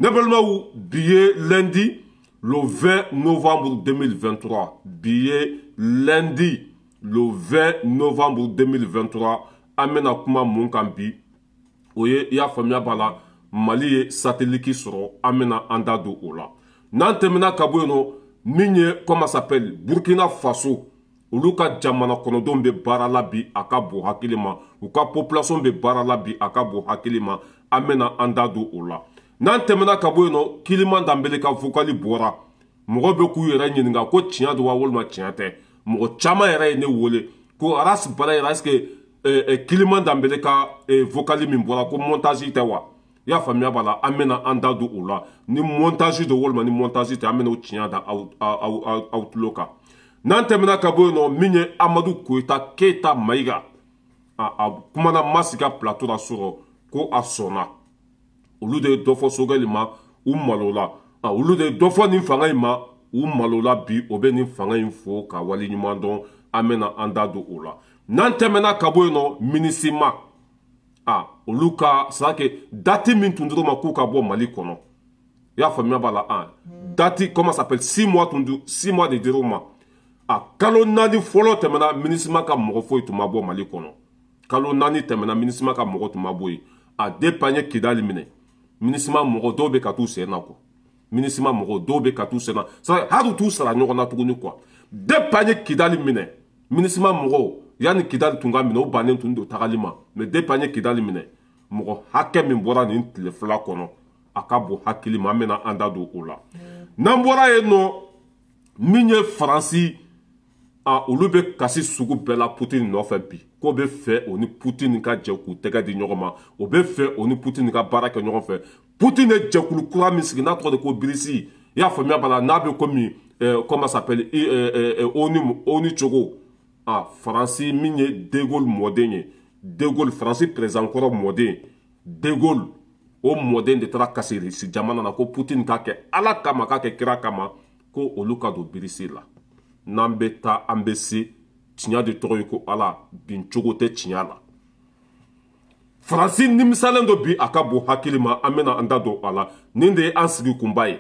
Ne balimaw, bi ye lundi le 20 novembre 2023. Bi ye lundi le 20 novembre 2023. An bɛna kuma mun kan bi? O ye, i y'a faamuya b'a la, Mali ye satellite sɔrɔ. An bɛna an da don o la. N'an tɛmɛna ka bɔ yen nɔ, min ye, comment s'appelle, Burkina Faso, olu ka jamana kɔnɔdenw bɛ baara la bi, a ka bon hakili ma. U ka population bɛ baara la bi, a ka bon hakili ma. An bɛna an da don o la. N'an tɛmɛna ka bɔ yen nɔ, Kiliman Danbele ka vocal bɔra. Mɔgɔ bɛ k'u yɛrɛ ɲininka ko tiɲɛ don wa walima tiɲɛ tɛ. Mɔgɔ caman yɛrɛ ye ne wele ko Ras Bala yɛrɛ, est ce que Kiliman Danbele ka vocal min bɔra, ko montage tɛ wa? I y'a faamuya b'a la, an bɛna an da don o la. Ni montage don walima ni montage tɛ, an bɛna o tiɲɛ da aw tulo kan. N'an tɛmɛna ka bɔ yen nɔ, min ye Amadu Koyita Keyita Mayiga, a kumana Masi ka plateau la sɔrɔ ko a sɔnna. Olu de ye dɔ fɔ Sogɛli ma, u malola. Olu de ye dɔ fɔ nin fanga in ma, u malola. Bi o bɛ nin fanga in fo ka wale ɲuman dɔn. An bɛna an da don o la. N'an tɛmɛna ka bɔ yen nɔ, MINUSMA, olu ka, c'est à dire que date min tun dir'u ma k'u ka bɔ Mali kɔnɔ, i y'a faamuya b'a la, date, comment ça s'appelle, 6 mois tun, 6 mois de dir'u ma. A kalo 4 fɔlɔ tɛmɛna, MINUSMA ka mɔgɔ foyi tun ma bɔ Mali kɔnɔ. Kalo 4 tɛmɛna, MINUSMA ka mɔgɔ tun ma bɔ yen. A depuis an ye Kidali minɛ, MINUSMA mɔgɔ dɔw bɛ ka t'u sen na quoi. MINUSMA mɔgɔ dɔw bɛ ka t'u sen na, hali u t'u sara ɲɔgɔn na tuguni quoi. Depuis an ye Kidali minɛ, MINUSMA mɔgɔw, yanni Kidali tun ka minɛ, o bannen tun don tagali ma. Mais depuis an ye Kidali minɛ, mɔgɔ hakɛ min bɔra nin tile 2 kɔnɔ, a ka bon hakili ma. An bɛna an da don o la. N'an bɔra yen nɔ, min ye Faransi, olu bɛ kasi sugu bɛɛ la Poutine nɔfɛ bi, k'o bɛ fɛ o ni Poutine ka jɛ k'u tɛgɛ di ɲɔgɔn ma, o bɛ fɛ o ni Poutine ka baara kɛ ɲɔgɔn fɛ. Poutine ye jɛkulu kura min sigi, n'a tɔgɔ de ko BRICS, i y'a faamuya b'a la, n'a bɛ komi, comment s'appelle, ONU cogo. Faransi min ye De Gaulle mɔden ye, De Gaulle, Faransi président kɔrɔ mɔden De Gaulle, o mɔden de taara kasi Irisi jamana na ko Poutine k'a kɛ Ala kama, k'a kɛ kira kama, ko olu ka don BRICS la. N'an bɛ taa, an bɛ se tiɲɛ de tɔgɔ ye ko Ala, bin cogo tɛ tiɲɛ la. Faransi nimisalen dɔ bi, a ka bon hakili ma. An bɛna an da don a la. Nin de ye an sigi kunba ye.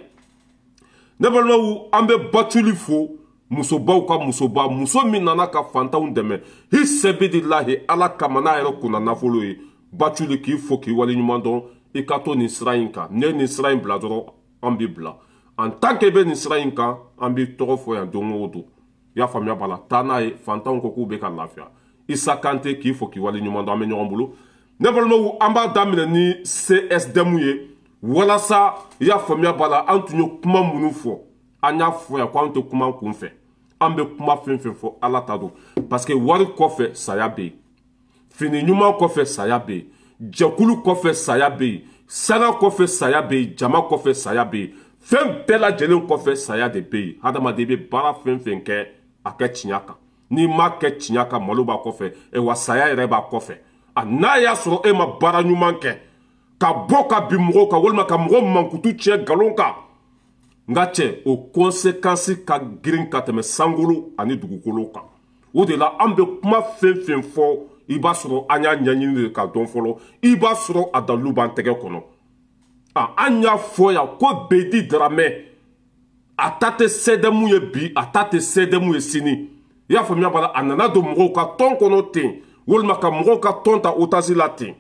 Ne balimaw, an bɛ Batuli fo, musobaw ka musoba, muso min nana ka fantanw dɛmɛ hisɛbidilahi, Ala kama, n'a yɛrɛ kunna nafolo ye. Batuli, k'i fo k'i waleɲuman dɔn. I ka to nin sira in kan. Ne nin sira in bila dɔrɔn, an b'i bila. En tant que i bɛ nin sira in kan, an b'i tɔgɔ fɔ yan don o don. I y'a faamuya b'a la, taa n'a ye. Fantanw ko k'u bɛ ka lafiya. Isa Kante, k'i fo k'i waleɲuman dɔn. An bɛ ɲɔgɔn bolo. Ne balimaw, an b'a daminɛ ni CSDM ye, walasa i y'a faamuya b'a la, an tun ye kuma minnu fɔ, an y'a fɔ yan ko an tɛ kuma kun fɛ. An bɛ kuma fɛn fɛn fɔ, Ala ta don, parce que wari kɔfɛ saya bɛ yen, fini ɲuman kɔfɛ saya bɛ yen, jɛkulu kɔfɛ saya bɛ yen, sanga kɔfɛ saya bɛ yen, jama kɔfɛ saya bɛ yen, fɛn bɛɛ lajɛlen kɔfɛ saya de bɛ yen. Hadamaden bɛ baara fɛn fɛn kɛ, a kɛ tiɲɛ kan. N'i m'a kɛ tiɲɛ kan, malo b'a kɔfɛ, wa saya yɛrɛ b'a kɔfɛ. A n'a y'a sɔrɔ e ma baara ɲuman kɛ ka bɔ ka bin mɔgɔw kan walima ka mɔgɔw mankutu tiɲɛ nkalon kan, n ka cɛ, o conséquence ka girin ka tɛmɛ sankolo ani dugukolo kan. O de la, an bɛ kuma fɛn fɛn fɔ, i b'a sɔrɔ an y'a ɲɛɲini de ka dɔn fɔlɔ, i b'a sɔrɔ a dalilu b'an tɛgɛ kɔnɔ. An y'a fɔ yan ko Bedi Daramɛ, a ta tɛ CDM ye bi, a ta tɛ CDM ye sini. I y'a faamuya b'a la, a nana don mɔgɔw ka tɔn kɔnɔ ten walima ka mɔgɔw ka tɔn ta otage la ten.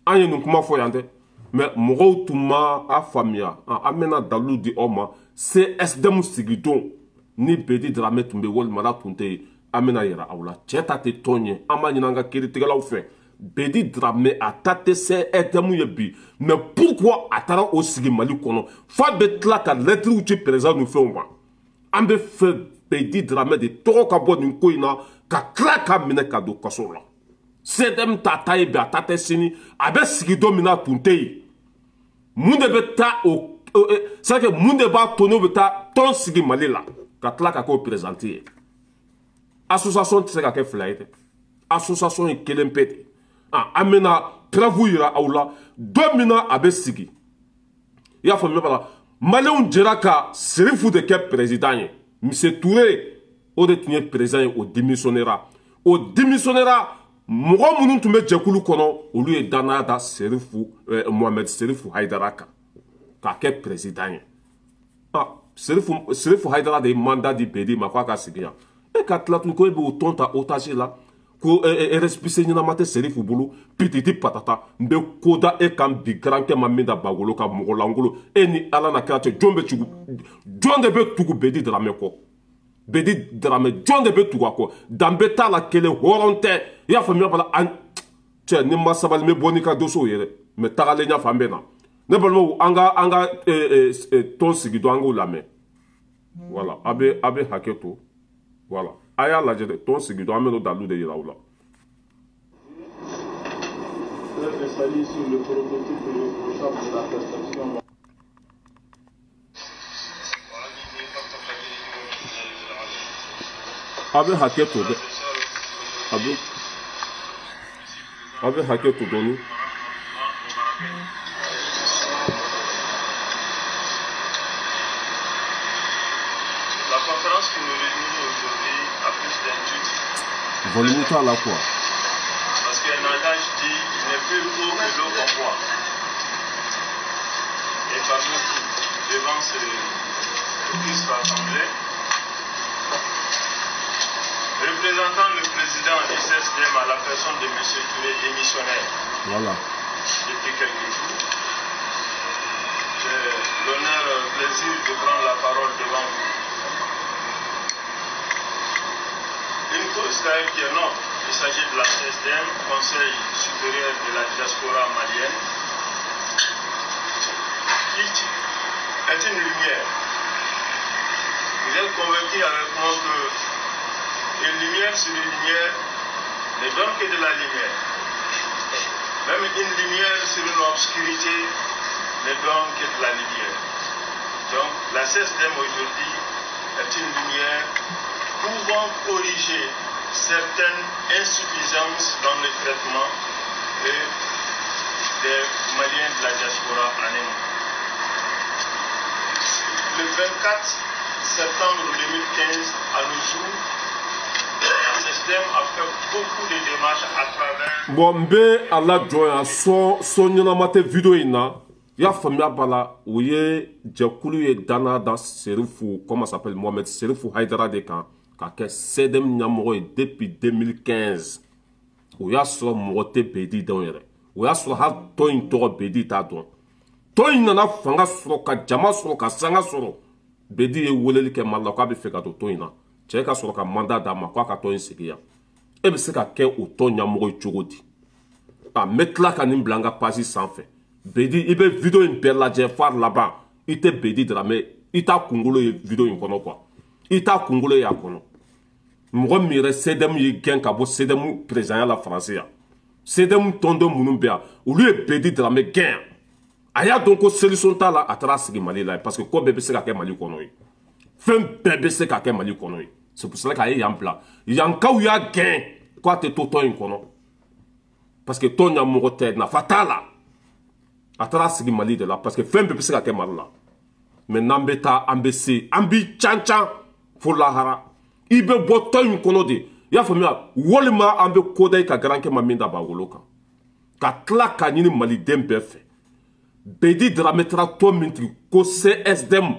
An ye nin kuma fɔ yan dɛ, mais mɔgɔw tun ma a faamuya. An bɛna dalilu di aw ma. CSDM sigidon ni Bedi Daramɛ tun bɛ walima n'a tun tɛ yen, an bɛna yira aw la. Cɛ ta tɛ tɔn ye. An b'a ɲini an ka kiiritigɛlaw fɛ. Bedi Daramɛ, a ta tɛ CSDM ye bi, mais pourquoi a taara o sigi Mali kɔnɔ f'a bɛ tila ka lɛtiriw ci président ni fɛnw ma? An bɛ fɛ Bedi Daramɛ de tɔgɔ ka bɔ nin ko in na, ka tila ka minɛ ka don kaso la. CDM ta ta ye bi, a ta tɛ sini. A bɛ sigi don min na, a tun tɛ yen. Mun de bɛ taa o, c'est à dire mun de b'a to n'o bɛ taa tɔn sigi Mali la ka tila ka k'o président ye? Association tɛ se ka kɛ fila ye dɛ, association ye kelen pe de. An bɛna preuve yira aw la don min na a bɛ sigi. I y'a faamuya b'a la, Maliyɛnw jɛra ka Serifu de kɛ président ye. Monsieur Touré, o de tun ye président ye, o démissionnera. O démissionnera, mɔgɔ minnu tun bɛ jɛkulu kɔnɔ, olu ye danaya da Serifu, Mohamed Serifu Hayidara kan. k'a kɛ président ye. Ah, Serifu Hayidara de ye mandat di Bedi ma k'a ka sigi yan. E ka tila tun ko e b'o tɔn ta otage la, ko récépissé ɲɛnama tɛ Serifu bolo, pititi patata. N bɛ ko da e kan bi, garankɛ ma min da bagolo ka mɔgɔ lankolon. E ni Ala na kira cɛ, jɔn bɛ tugu, jɔn de bɛ tugu Bedi Daramɛ kɔ? Bedi Daramɛ, jɔn de bɛ tugu a kɔ? Danbe t'a la, kelen hɔrɔn tɛ. I y'a faamuya bala? An cɛ, ni ma sabali, n bɛ bɔ n'i ka dossier ye dɛ. Mais tagalen ɲɛfɛ, an bɛ na. Ne balimaw, an ka tɔn sigi dɔn, an k'o lamɛn. Voilà, a bɛ hakɛ to. Voilà, a y'a lajɛ dɛ, tɔn sigi dɔn, an bɛ n'o dalu de yira aw la. A bɛ hakɛ to dɛ, a bɛ hakɛ to dɔɔni. La conférence qui nous réunit aujourd'hui a plus d'un titre. Volume t'a la quoi. Parce qu'un adage dit, il n'est plus haut que l'eau qu'on boit. Et parmi vous, devant ce illustre assemblée, représentant le président du CSDM à la personne de M. Touré, démissionnaire. Voilà. Depuis quelques jours, j'ai l'honneur et le plaisir de prendre la parole devant vous. Une cause d'ailleurs qui est nôtre, il s'agit de la CSDM, Conseil supérieur de la diaspora malienne, qui est une lumière. Vous êtes convaincus avec moi que une lumière sur une lumière ne donne que de la lumière. Même une lumière sur une obscurité ne donne que de la lumière. Donc la CSDM aujourd'hui est une lumière pouvant corriger certaines insuffisances dans le traitement et des Maliens de la diaspora en un mot. Le 24 septembre 2015 à nos jours, la CSDM a fait beaucoup de démarches à travers. Bon, n bɛ a lajɔ yan, sɔn ɲɛnama tɛ vidéo in na. I y'a faamuya b'a la, o ye jɛkulu ye danaya da Serifu, comment s'appelle, Mohamed Serifu Hayidara de kan ka kɛ CDM ɲɛmɔgɔ ye depuis 2015. O y'a sɔrɔ mɔgɔ tɛ Bedi dɔn yɛrɛ. O y'a sɔrɔ hali tɔn in tɔgɔ Bedi t'a dɔn. Tɔn in nana fanga sɔrɔ, ka jama sɔrɔ, ka sanga sɔrɔ. Bedi ye weleli kɛ Mali la k'a bɛ fɛ ka don tɔn in na. Cɛ ka sɔrɔ ka mandat d'a ma k'a ka tɔn in sigi yan. E bɛ se ka kɛ o tɔn ɲɛmɔgɔ ye cogo di? A n bɛ tila ka nin bila n ka page sanfɛ. Bedi, i bɛ vidéo in bɛɛ lajɛ f'a laban, i tɛ Bedi Daramɛ, i t'a kunkolo ye vidéo in kɔnɔ quoi. I t'a kunkolo ye a kɔnɔ. Mɔgɔ min yɛrɛ CDM y'i gɛn ka bɔ CDM président la Faransi yan. CDM tɔnden minnu bɛ yan, olu ye Bedi Daramɛ gɛn yan. A y'a dɔn ko solution t'a la, a taara sigi Mali la parce que ko bɛɛ bɛ se ka kɛ Mali kɔnɔ ye. Fɛn bɛɛ bɛ se ka kɛ Mali kɔnɔ ye. C'est pour cela k'a ye yan bila. Yankaw y'a gɛn k'a tɛ to tɔn in kɔnɔ. Parce que tɔn ɲɛmɔgɔ tɛ, nafa t'a la. A taara sigi Mali de la parce que fɛn bɛɛ bɛ se ka kɛ Mali la. Mais n'an bɛ taa, an bɛ se, an b'i can can fo lahara. I bɛ bɔ tɔn in kɔnɔ de. I y'a faamuya, walima an bɛ ko da i ka garankɛ ma min da bagolo kan. Ka tila k'a ɲini maliden bɛɛ fɛ. Bedi Daramɛ taara tɔn min tigi ko CSDM,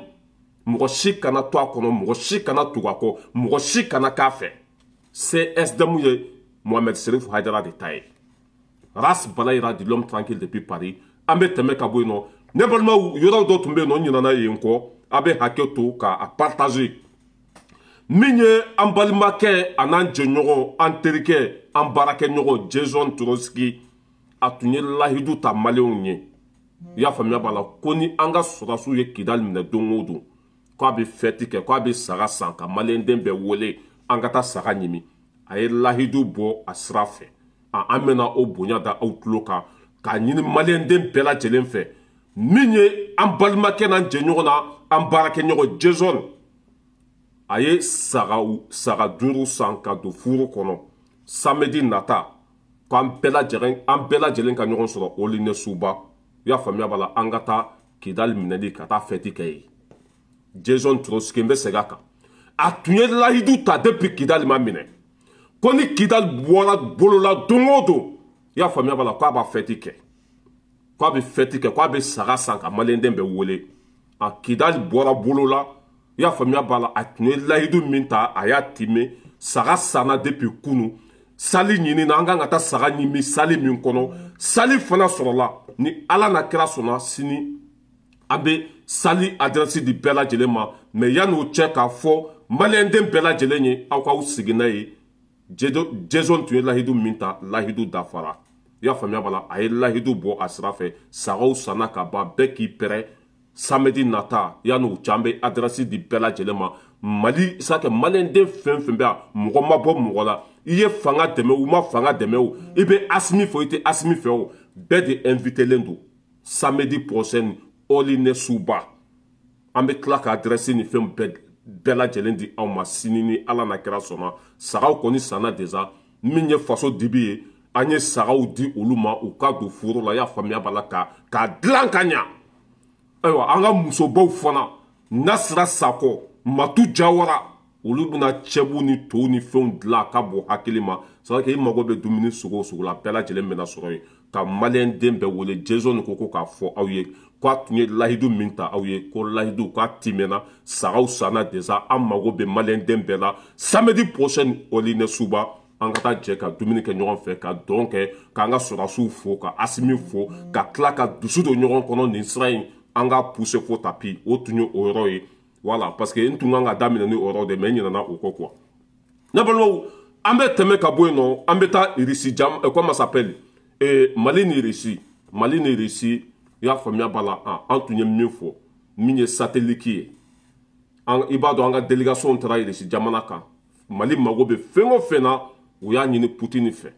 mɔgɔ si kana to a kɔnɔ, mɔgɔ si kana tugu a kɔ, mɔgɔ si kana k'a fɛ. CSDM ye Mohamed Serifu Hayidara de ta ye. Ras Balayira de l'homme tranquille depuis Paris. An bɛ tɛmɛ ka bɔ yen nɔ. Ne balimaw, yɔrɔ dɔ tun bɛ yen nɔ, n ɲinɛna yen kɔ. A bɛ hakɛ to k'a partager. Min ye an balimakɛ, a n'an jɛɲɔgɔn, an terikɛ, an baarakɛɲɔgɔn Jason Trotsky, a tun ye lahidu ta maliyɛnw ye. I y'a faamuya b'a la, ko ni an ka sɔrɔdasiw ye Kidali minɛ don o don, k'a bɛ fɛti kɛ, k'a bɛ saga san ka maliyɛnden bɛɛ wele an ka taa saga ɲimi. A ye lahidu bɔ a sira fɛ. An bɛna o bonya da aw tulo kan k'a ɲini maliyɛnden bɛɛ lajɛlen fɛ. Min ye an balimakɛ n'an jɛɲɔgɔn na, an baarakɛɲɔgɔn Jason, a ye saga 5 san ka don furu kɔnɔ samedi nata, k'an bɛɛ lajɛlen ka ɲɔgɔn sɔrɔ Oline Suba. I y'a faamuya b'a la, an ka taa Kidali minɛli ka taa fɛti kɛ yen. Jason Trotsky, n bɛ segin a kan, a tun ye lahidu ta depuis Kidali ma minɛ, ko ni Kidali bɔra bolo la don o don, i y'a faamuya b'a la, k'a b'a fɛti kɛ. K'a bɛ fɛti kɛ, k'a bɛ saga san ka maliyɛnden bɛɛ wele. A Kidali bɔra bolo la, i y'a faamuya b'a la, a tun ye layidu min ta, a y'a timɛ. Saga sanna depuis kunu. Sali ɲinina, an kan ka taa saga ɲimi sali min kɔnɔ, sali fana sɔrɔla. Ni Ala na kira sɔnna, sini an bɛ sali adresse di bɛɛ lajɛlen ma. Mais yanni o cɛ, k'a fɔ maliyɛnden bɛɛ lajɛlen ye, aw k'aw sigi n'a ye. Jason tun ye lahidu min ta, lahidu dafara. I y'a faamuya b'a la, a ye lahidu bɔ a sira fɛ, sagaw sanna ka ban, bɛɛ k'i pɛrɛ. Samedi nata, yanni o cɛ, an bɛ adresse di bɛɛ lajɛlen ma. Mali sakɛ maliyɛnden fɛn fɛn bɛ yan, mɔgɔ ma bɔ mɔgɔ la, i ye fanga dɛmɛ o, i ma fanga dɛmɛ o, i bɛ Asimi fɛ o, i tɛ Asimi fɛ o, bɛɛ de invitelen don samedi prochain Oline Suba. An bɛ tila ka adresse ni fɛn bɛɛ lajɛlen di aw ma sini ni Ala na kira sɔnna. Sagaw kɔni sanna déjà. Min ye faso dibi ye, an ye sagaw di olu ma, u ka don foro la, i y'a faamuya b'a la, ka dilan ka ɲa. Ayiwa, an ka musobaw fana, Nasira Sakɔ, Matu Jawara, olu bɛna cɛbu ni tow ni fɛnw dilan a ka bon hakili ma. C'est à dire que i mago bɛ dumuni sugu o sugu la, bɛɛ lajɛlen bɛna sɔrɔ yen. Ka maliyɛnden bɛɛ wele. Jason ko k'a fɔ aw ye k'a tun ye lahidu min ta aw ye, ko lahidu k'a timɛna, sagaw sanna déjà. An mago bɛ maliyɛnden bɛɛ la samedi prochain Oline Suba, an ka taa jɛ ka dumuni kɛ ɲɔgɔn fɛ, ka dɔn kɛ, k'an ka sɔrɔdasiw fo, ka Asimi fo, ka tila ka dusu don ɲɔgɔn kɔnɔ. Nin sira in, an ka pousser fo tapis. O tun ye o yɔrɔ ye. Voilà, parce que n tun kan ka daminɛ ni o yɔrɔ de, mais n ɲinɛna o kɔ quoi. Ne balimaw, an bɛ tɛmɛ ka bɔ yen nɔ, an bɛ taa Irisi jam, comment s'appelle, Mali ni Irisi, Mali ni Irisi, i y'a faamuya b'a la, an tun ye min fɔ, min ye satellite ye, an i b'a dɔn, an ka délégation taara Irisi jamana kan. Mali mago bɛ fɛn o fɛn na, u y'a ɲini Poutine fɛ.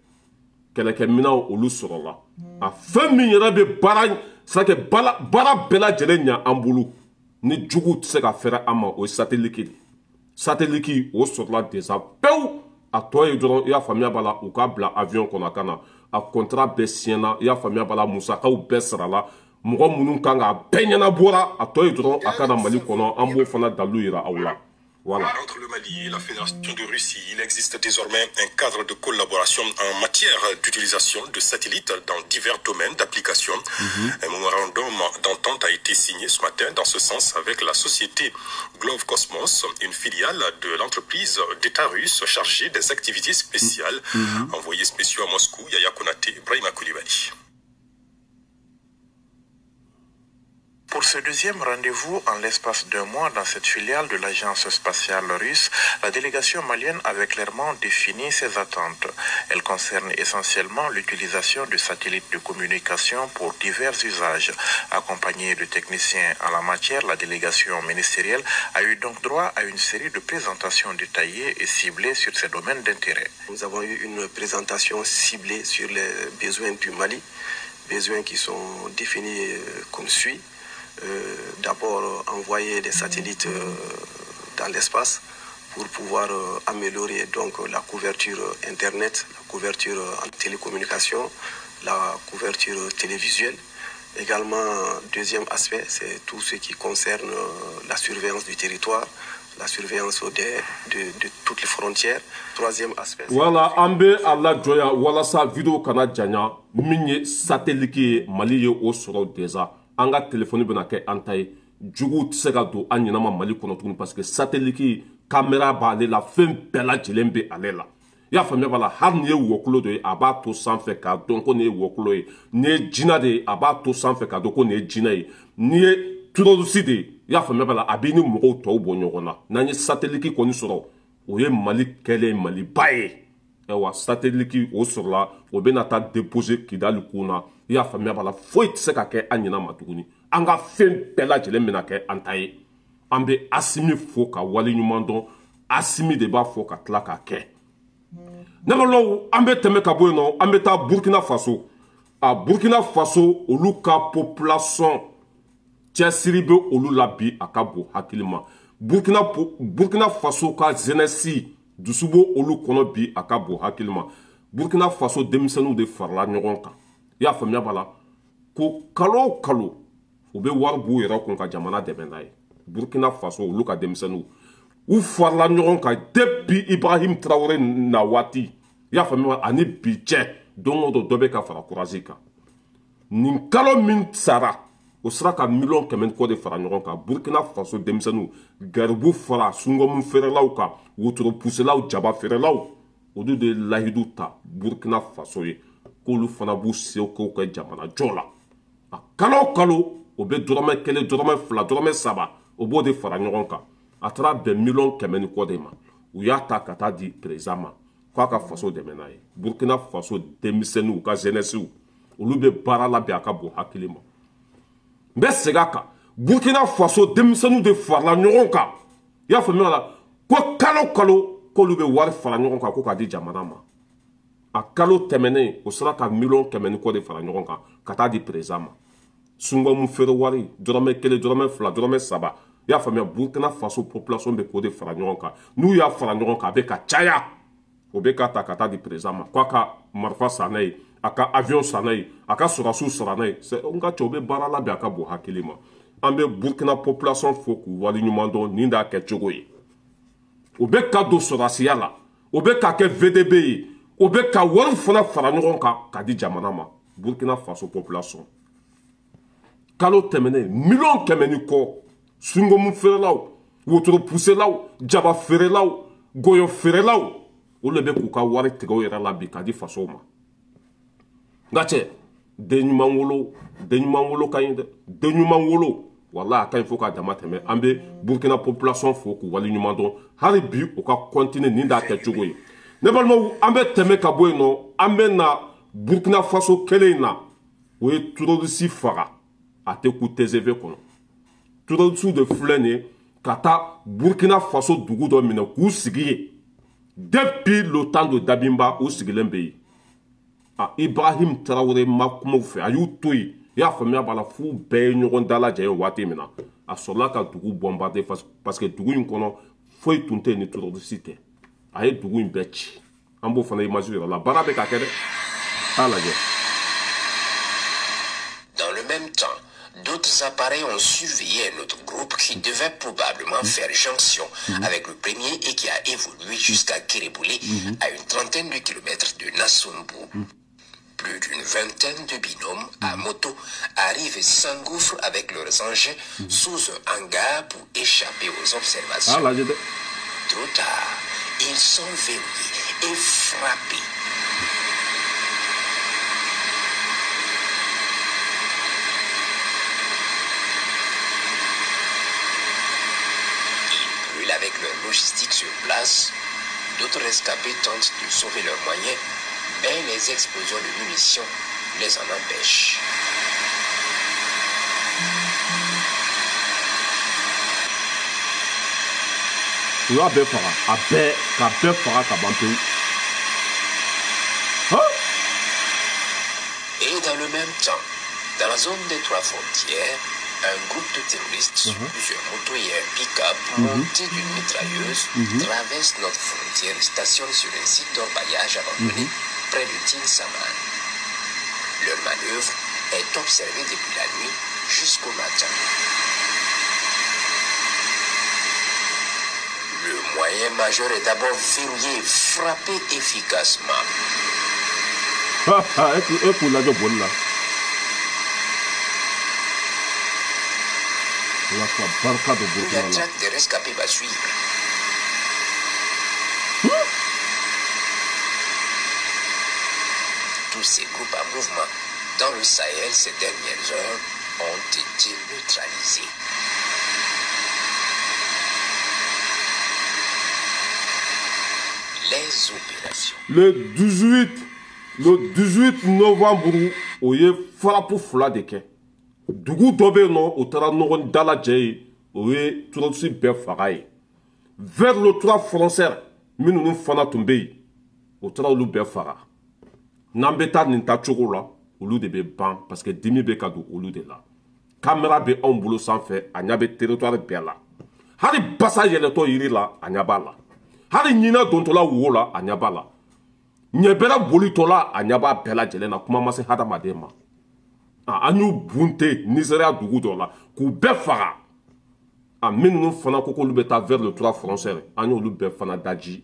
Kɛlɛkɛminɛnw olu sɔrɔla. A fɛn min yɛrɛ bɛ baara, c'est à dire baara bɛɛ lajɛlen ɲa an bolo, ni juguw tɛ se ka fɛrɛ an ma, o ye satellite de. Satellite o sɔrɔla déjà pewu. A tɔ ye dɔrɔn, i y'a faamuya b'a la, u k'a bila avion kɔnɔ a ka na. A contrat bɛɛ siɲɛna, i y'a faamuya b'a la, musakaw bɛɛ sarala, mɔgɔ minnu kan k'a bɛɛ ɲɛnabɔra. A tɔ ye dɔrɔn a ka na Mali kɔnɔ, an b'o fana dalu yira aw la. Voilà. Entre le Mali et la Fédération de Russie, il existe désormais un cadre de collaboration en matière d'utilisation de satellites dans divers domaines d'application. Un mémorandum d'entente a été signé ce matin dans ce sens avec la société Glavkosmos, une filiale de l'entreprise d'État russe chargée des activités spéciales. Envoyés spéciaux à Moscou, Yaya Konate, Ibrahima Koulibaly. Pour ce deuxième rendez-vous en l'espace d'un mois dans cette filiale de l'agence spatiale russe, la délégation malienne avait clairement défini ses attentes. Elle concerne essentiellement l'utilisation de satellites de communication pour divers usages. Accompagnée de techniciens en la matière, la délégation ministérielle a eu donc droit à une série de présentations détaillées et ciblées sur ces domaines d'intérêt. Nous avons eu une présentation ciblée sur les besoins du Mali, besoins qui sont définis comme suit. D'abord envoyer des satellites dans l'espace pour pouvoir améliorer donc la couverture internet, la couverture en télécommunication, la couverture télévisuelle. Également, deuxième aspect, c'est tout ce qui concerne la surveillance du territoire, la surveillance de toutes les frontières. Troisième aspect. Voilà, an bɛ a lajɔ yan walasa vidéo kana janya. Min ye satellite ye, Mali ye o sɔrɔ déjà. An ka telefɔni bɛna kɛ an ta ye, juguw tɛ se ka don an ɲɛnama Mali kɔnɔ tuguni, parce que satellite caméra b'ale la, fɛn bɛɛ lajɛlen bɛ ale la. I y'a faamuya b'a la, hali ni ye wɔkulo dɔ ye, a b'a to sanfɛ k'a dɔn ko nin ye wɔkulo ye. Ni ye jinɛ de ye, a b'a to sanfɛ k'a dɔn ko nin ye jinɛ ye. Ni ye terroriste de ye, i y'a faamuya b'a la, a b'i ni mɔgɔw tɔw bɔ ɲɔgɔn na. N'an ye satellite kɔni sɔrɔ, o ye Mali kɛlen Maliba ye. Ayiwa, satellite o sɔrɔla, o bɛna taa déposer Kidali kun na. I y'a faamuya b'a la, foyi tɛ se ka kɛ an ɲɛna ma tuguni. An ka fɛn bɛɛ lajɛlen bɛna kɛ an ta ye. An bɛ Asimi fo ka waleɲuman dɔn. Asimi de b'a fɔ ka tila k'a kɛ. Ne balimaw, an bɛ tɛmɛ ka bɔ yen nɔ, an bɛ taa Burkina Faso. A Burkina Faso, olu ka population cɛsiri bɛ olu la bi, a ka bon hakili ma. Burkina Faso ka jeunesse dusu b'o olu kɔnɔ bi, a ka bon hakili ma. Burkina Faso denmisɛnninw de farala ɲɔgɔn kan. I y'a faamuya b'a la, ko kalo o kalo u bɛ wari b'u yɛrɛ kun ka jamana dɛmɛ n'a ye. Burkina Faso, olu ka denmisɛnninw, u farala ɲɔgɔn kan depuis Ibrahim Traoré na waati, i y'a faamuya, ani bi cɛ, don o don dɔ bɛ ka fara courage kan. Nin kalo min sara o sera ka miliyɔn 100 ni kɔ de fara ɲɔgɔn kan. Burkina Faso denmisɛnninw, garibu fara sungɔmu feerelaw kan, wotoro puselaw, jaba feerelaw, olu de ye lahidu ta Burkina Faso ye k'olu fana b'u seko kɛ jamana jɔ la. A kalo o kalo o bɛ dɔrɔmɛ 1, dɔrɔmɛ 2, dɔrɔmɛ 3, o b'o de fara ɲɔgɔn kan. A taara bɛn miliyɔn 100 ni kɔ de ma. U y'a ta ka taa di président ma k'a ka faso dɛmɛ n'a ye. Burkina Faso denmisɛnninw ka jeunesse, olu bɛ baara la bi, a ka bon hakili ma. N bɛ segin a kan, Burkina Faso denmisɛnninw de farala ɲɔgɔn kan, i y'a faamuya la, ko kalo kalo k'olu bɛ wari fara ɲɔgɔn kan ko k'a di jamana ma. A kalo tɛmɛnen o sera ka miliyɔn 100 ni kɔ de fara ɲɔgɔn kan ka taa di président ma. Sungɔmu feere wari, dɔrɔmɛ 1, dɔrɔmɛ 2, dɔrɔmɛ 3, i y'a faamuya. Burkina Faso population bɛ k'o de fara ɲɔgɔn kan. N'u y'a fara ɲɔgɔn kan, a bɛ ka caya, o bɛ ka ta ka taa di président ma k'a ka marifa san n'a ye, a ka avion san n'a ye, a ka sɔrɔdasiw sara n'a ye. N ka cɛw bɛ baara la bi, a ka bon hakili ma. An bɛ Burkina population fo k'u waleɲuman dɔn. Nin d'a kɛcogo ye. O bɛ ka don sɔrɔdasiya la, o bɛ ka kɛ VDB ye, o bɛ ka wari fana fara ɲɔgɔn kan ka di jamana ma. Burkina Faso population, kalo tɛmɛnen miliyɔn 100 ni kɔ, sungɔmu feerelaw, wotoro puselaw, jaba feerelaw, gɔyɔ feerelaw, olu de bɛ k'u ka wari tigɛ u yɛrɛ la bi k'a di faso ma. Nka cɛ, den ɲuman wolo, den ɲuman wolo ka ɲi dɛ, den ɲuman wolo walahi a ka ɲi fo k'a dama tɛmɛ. An bɛ Burkina population fo k'u waleɲuman dɔn hali bi, u ka continuer nin d'a kɛcogo ye. Ne balimaw, an bɛ tɛmɛ ka bɔ yen nɔ, an bɛ na Burkina Faso kelen in na. O ye terroriste faga, a tɛ ku TGV kɔnɔ. Terroriste de filɛ nin ye ka taa Burkina Faso dugu dɔ minɛ k'u sigi yen depuis le temps de Dabimba, u sigilen bɛ yen. A Ibrahim Traoré ma kuma u fɛ, a y'u to yen, i y'a faamuya b'a la, f'u bɛɛ ye ɲɔgɔn dalajɛ ye waati min na, a sɔrɔla ka dugu bombarder, parce que dugu in kɔnɔ foyi tun tɛ yen ni terroriste tɛ. A ye dugu in bɛɛ ci. An b'o fana image yɛrɛ la, baara bɛ ka kɛ dɛ, t'a lajɛ. Dans le même temps, d'autres appareils ont surveillé un autre groupe qui devait probablement faire jonction avec le premier et qui a évolué jusqu'à Kéréboulé, à une trentaine de kilomètres de Nassombou. Plus d'une vingtaine de binômes à moto arrivent et s'engouffrent avec leurs engins sous un hangar pour échapper aux observations. Ah, là, j'étais. Trop tard, ils sont verrouillés et frappés. Ils brûlent avec leur logistique sur place. D'autres rescapés tentent de sauver leurs moyens, mais les explosions de munitions les en empêchent. U y'a bɛɛ faga, a bɛɛ, ka bɛɛ faga ka ban pewu. Han? Et dans le même temps, dans la zone des trois frontières, un groupe de terroristes sur plusieurs motos et un pick-up monté d'une mitrailleuse traverse notre frontière et stationne sur un site d'orpaillage abandonné près de Tinsaman. Leur manœuvre est observée depuis la nuit jusqu'au matin. Le moyen majeur est d'abord verrouillé et frappé efficacement. E k'u lajɛ boli la. Ala ka barika don Burkina La la. traque des rescapés va suivre. Tous ces groupes à mouvement dans le Sahel ces dernières heures ont été neutralisés. Les opérations. Le 18 novembre, o ye frappe fila de kɛ. Dugu dɔ bɛ yen nɔ, o taara ɲɔgɔn dalajɛ yen, o ye terroriste bɛɛ faga yen. Vers le trois frontières, minnu fana tun bɛ yen, o taara olu bɛɛ faga. N'an bɛ taa nin taa cogo la, olu de bɛ ban parce que dimi bɛ ka don olu de la. Caméra bɛ anw bolo sanfɛ, a ɲɛ bɛ territoire bɛɛ la. Hali basa yɛlɛtɔ yiri la, a ɲɛ b'a la. Hali ɲinɛ dontɔla wo la, a ɲɛ b'a la. Ɲɛbɛrɛ bolitɔla, a ɲɛ b'a bɛɛ lajɛlen na. Kuma ma se hadamaden ma. An y'u bunte Nizeriya dugu dɔ la k'u bɛɛ faga. A minnu fana ko k'olu bɛ taa vers le trois frontières, an y'olu bɛɛ fana daji.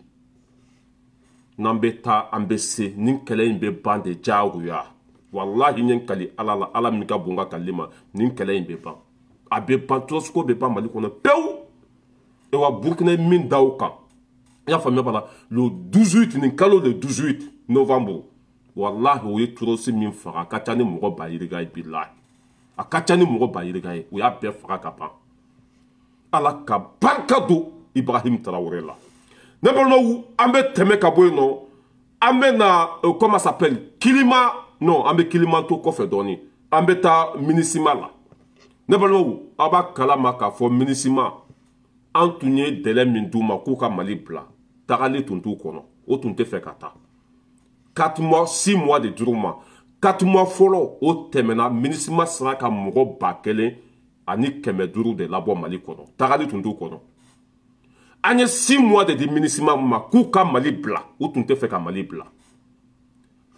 N'an bɛ taa, an bɛ se nin kɛlɛ in bɛ ban de diyagoya. Walahi n ye n kali Ala la, Ala min ka bon ka kalili ma, nin kɛlɛ in bɛ ban. A bɛ ban, terroriste ko bɛ ban Mali kɔnɔ pewu. Et wa Burkina ye min da o kan, i y'a faamuya b'a la, le 18 nin kalo, le 18 novembre, walahi o ye terroriste min faga, a ka ca ni mɔgɔ ba yirika ye. Bilahi, a ka ca ni mɔgɔ ba yirika ye. U y'a bɛɛ faga ka ban. Ala ka barika don Ibrahim Traoré la. Ne balimaw, an bɛ tɛmɛ ka bɔ yen nɔ, an bɛ na comment s'appelle, Kilima. Non, an bɛ Kilima to kɔfɛ dɔɔni, an bɛ taa MINUSMA la. Ne balimaw, aw b'a kalama k'a fɔ MINUSMA, an tun ye délai min d'u ma k'u ka Mali bila, tagali tun t'u kɔnɔ, o tun tɛ fɛ ka taa. 4 mois, 6 mois de dir'u ma. 4 mois fɔlɔ o tɛmɛna, MINUSMA sera ka mɔgɔ 1500 de labɔ Mali kɔnɔ, tagali tun t'u kɔnɔ. An ye 6 mois de di MINUSMA ma k'u ka Mali bila, u tun tɛ fɛ ka Mali bila.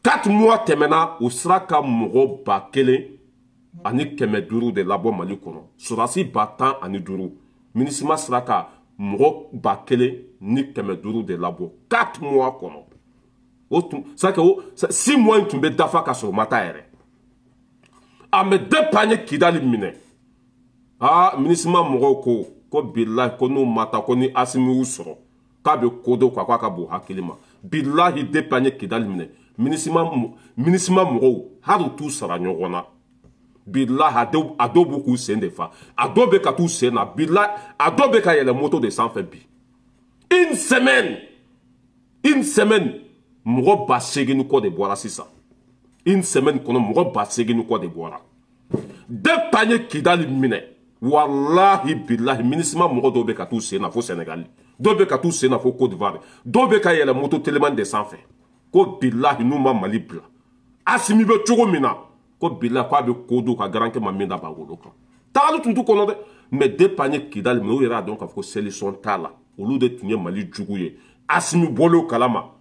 4 mois tɛmɛna, u sera ka mɔgɔ 1500 de labɔ Mali kɔnɔ, sɔrɔdasi 15,000. MINUSMA sera ka mɔgɔ 1500 de labɔ 4 mois kɔnɔ. O tun c'est que o 6 mois in tun bɛ dafa ka sɔrɔ u ma taa yɛrɛ. A mɛ depuis an ye Kidali minɛ, aa, MINUSMA mɔgɔw ko bilahi, ko n'u ma taa, ko ni Asimi y'u sɔrɔ k'a bɛ ko dɔw kan, k'a ka bon hakili ma. Bilahi, depuis an ye Kidali minɛ, MINUSMA mɔgɔw hali u t'u sara ɲɔgɔn na. Bilahi, a dɔw b'u k'u sen de fa, a dɔw bɛ ka t'u sen na. Bilahi, a dɔw bɛ ka yɛlɛ moto de sanfɛ bi. Une semaine, une semaine, mɔgɔ 8000 ni kɔ de bɔra sisan. Une semaine kɔnɔ, mɔgɔ 8000 ni kɔ de bɔra. Depuis an ye Kidali minɛ, walahi bilahi, MINUSMA mɔgɔ dɔw bɛ ka t'u sen na fo Sénégal, dɔw bɛ ka t'u sen na fo Côte d'Ivoire, dɔw bɛ ka yɛlɛ moto telimani de sanfɛ, ko bilahi n'u ma Mali bila, Asimi bɛ cogo min na, ko bilahi k'a bɛ ko dɔw ka garankɛ ma min da bangolo kan. Tagali tun t'u kɔnɔ dɛ. Mais depuis an ye Kidali minɛ, u yɛrɛ y'a dɔn k'a fɔ ko solution t'a la. Olu de tun ye Mali jugu ye. Asimi bɔlen o kalama,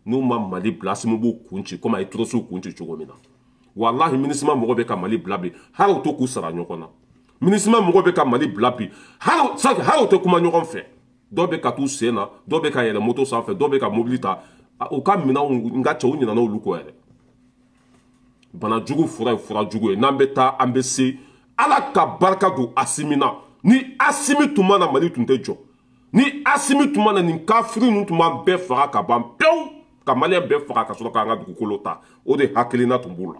n'u ma Mali bila, Asimi b'u kun ci komi a ye terroriste kun ci cogo min na. Walahi, MINUSMA mɔgɔ bɛ ka Mali bila bi, hali u to k'u sara ɲɔgɔn na. MINUSMA mɔgɔ bɛ ka Mali bila bi, hali u tɛ kuma ɲɔgɔn fɛ. Dɔw bɛ ka t'u sen na, dɔw bɛ ka yɛlɛ moto sanfɛ, dɔw bɛ ka mobili ta u ka minɛnw. N ka cɛw ɲinɛna olu kɔ yɛrɛ. Banajugu fura ye fura jugu ye. N'an bɛ taa, an bɛ se. Ala ka barika don Asimi na. Ni Asimi tun ma na, Mali tun tɛ jɔ. Ni Asimi tun ma na, nin kafiri ninnu tun b'an bɛɛ faga ka ban pewu, ka maliyɛn bɛɛ faga ka sɔrɔ k'an ka dugukolo ta. O de hakilina tun b'u la,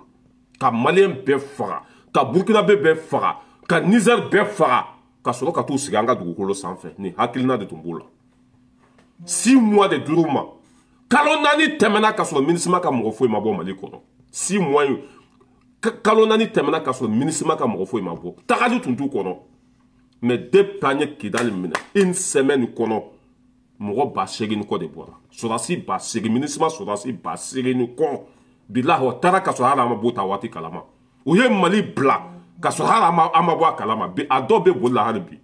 ka maliyɛn bɛɛ faga, ka Burukinabe bɛɛ faga, ka Niger bɛɛ faga, ka sɔrɔ ka t'u sigi an ka dugukolo sanfɛ. Nin hakilina de tun b'u la. 6 mois de dir'u ma, kalo 4 tɛmɛna ka sɔrɔ MINUSMA ka mɔgɔ foyi ma bɔ Mali kɔnɔ. 6 mois in, kalo 4 tɛmɛna ka sɔrɔ MINUSMA ka mɔgɔ foyi ma bɔ, tagali tun t'u kɔnɔ. Mais depuis an ye Kidali minɛ, une semaine kɔnɔ, mɔgɔ 8000 ni kɔ de bɔra, sɔrɔdasi 8000, MINUSMA sɔrɔdasi 8000 ni kɔ. Bilahi, o taara ka sɔrɔ hali an ma bɔ ta waati kalama. U ye Mali bila ka sɔrɔ hali an ma bɔ a kalama. Bi a dɔw bɛ boli la hali bi.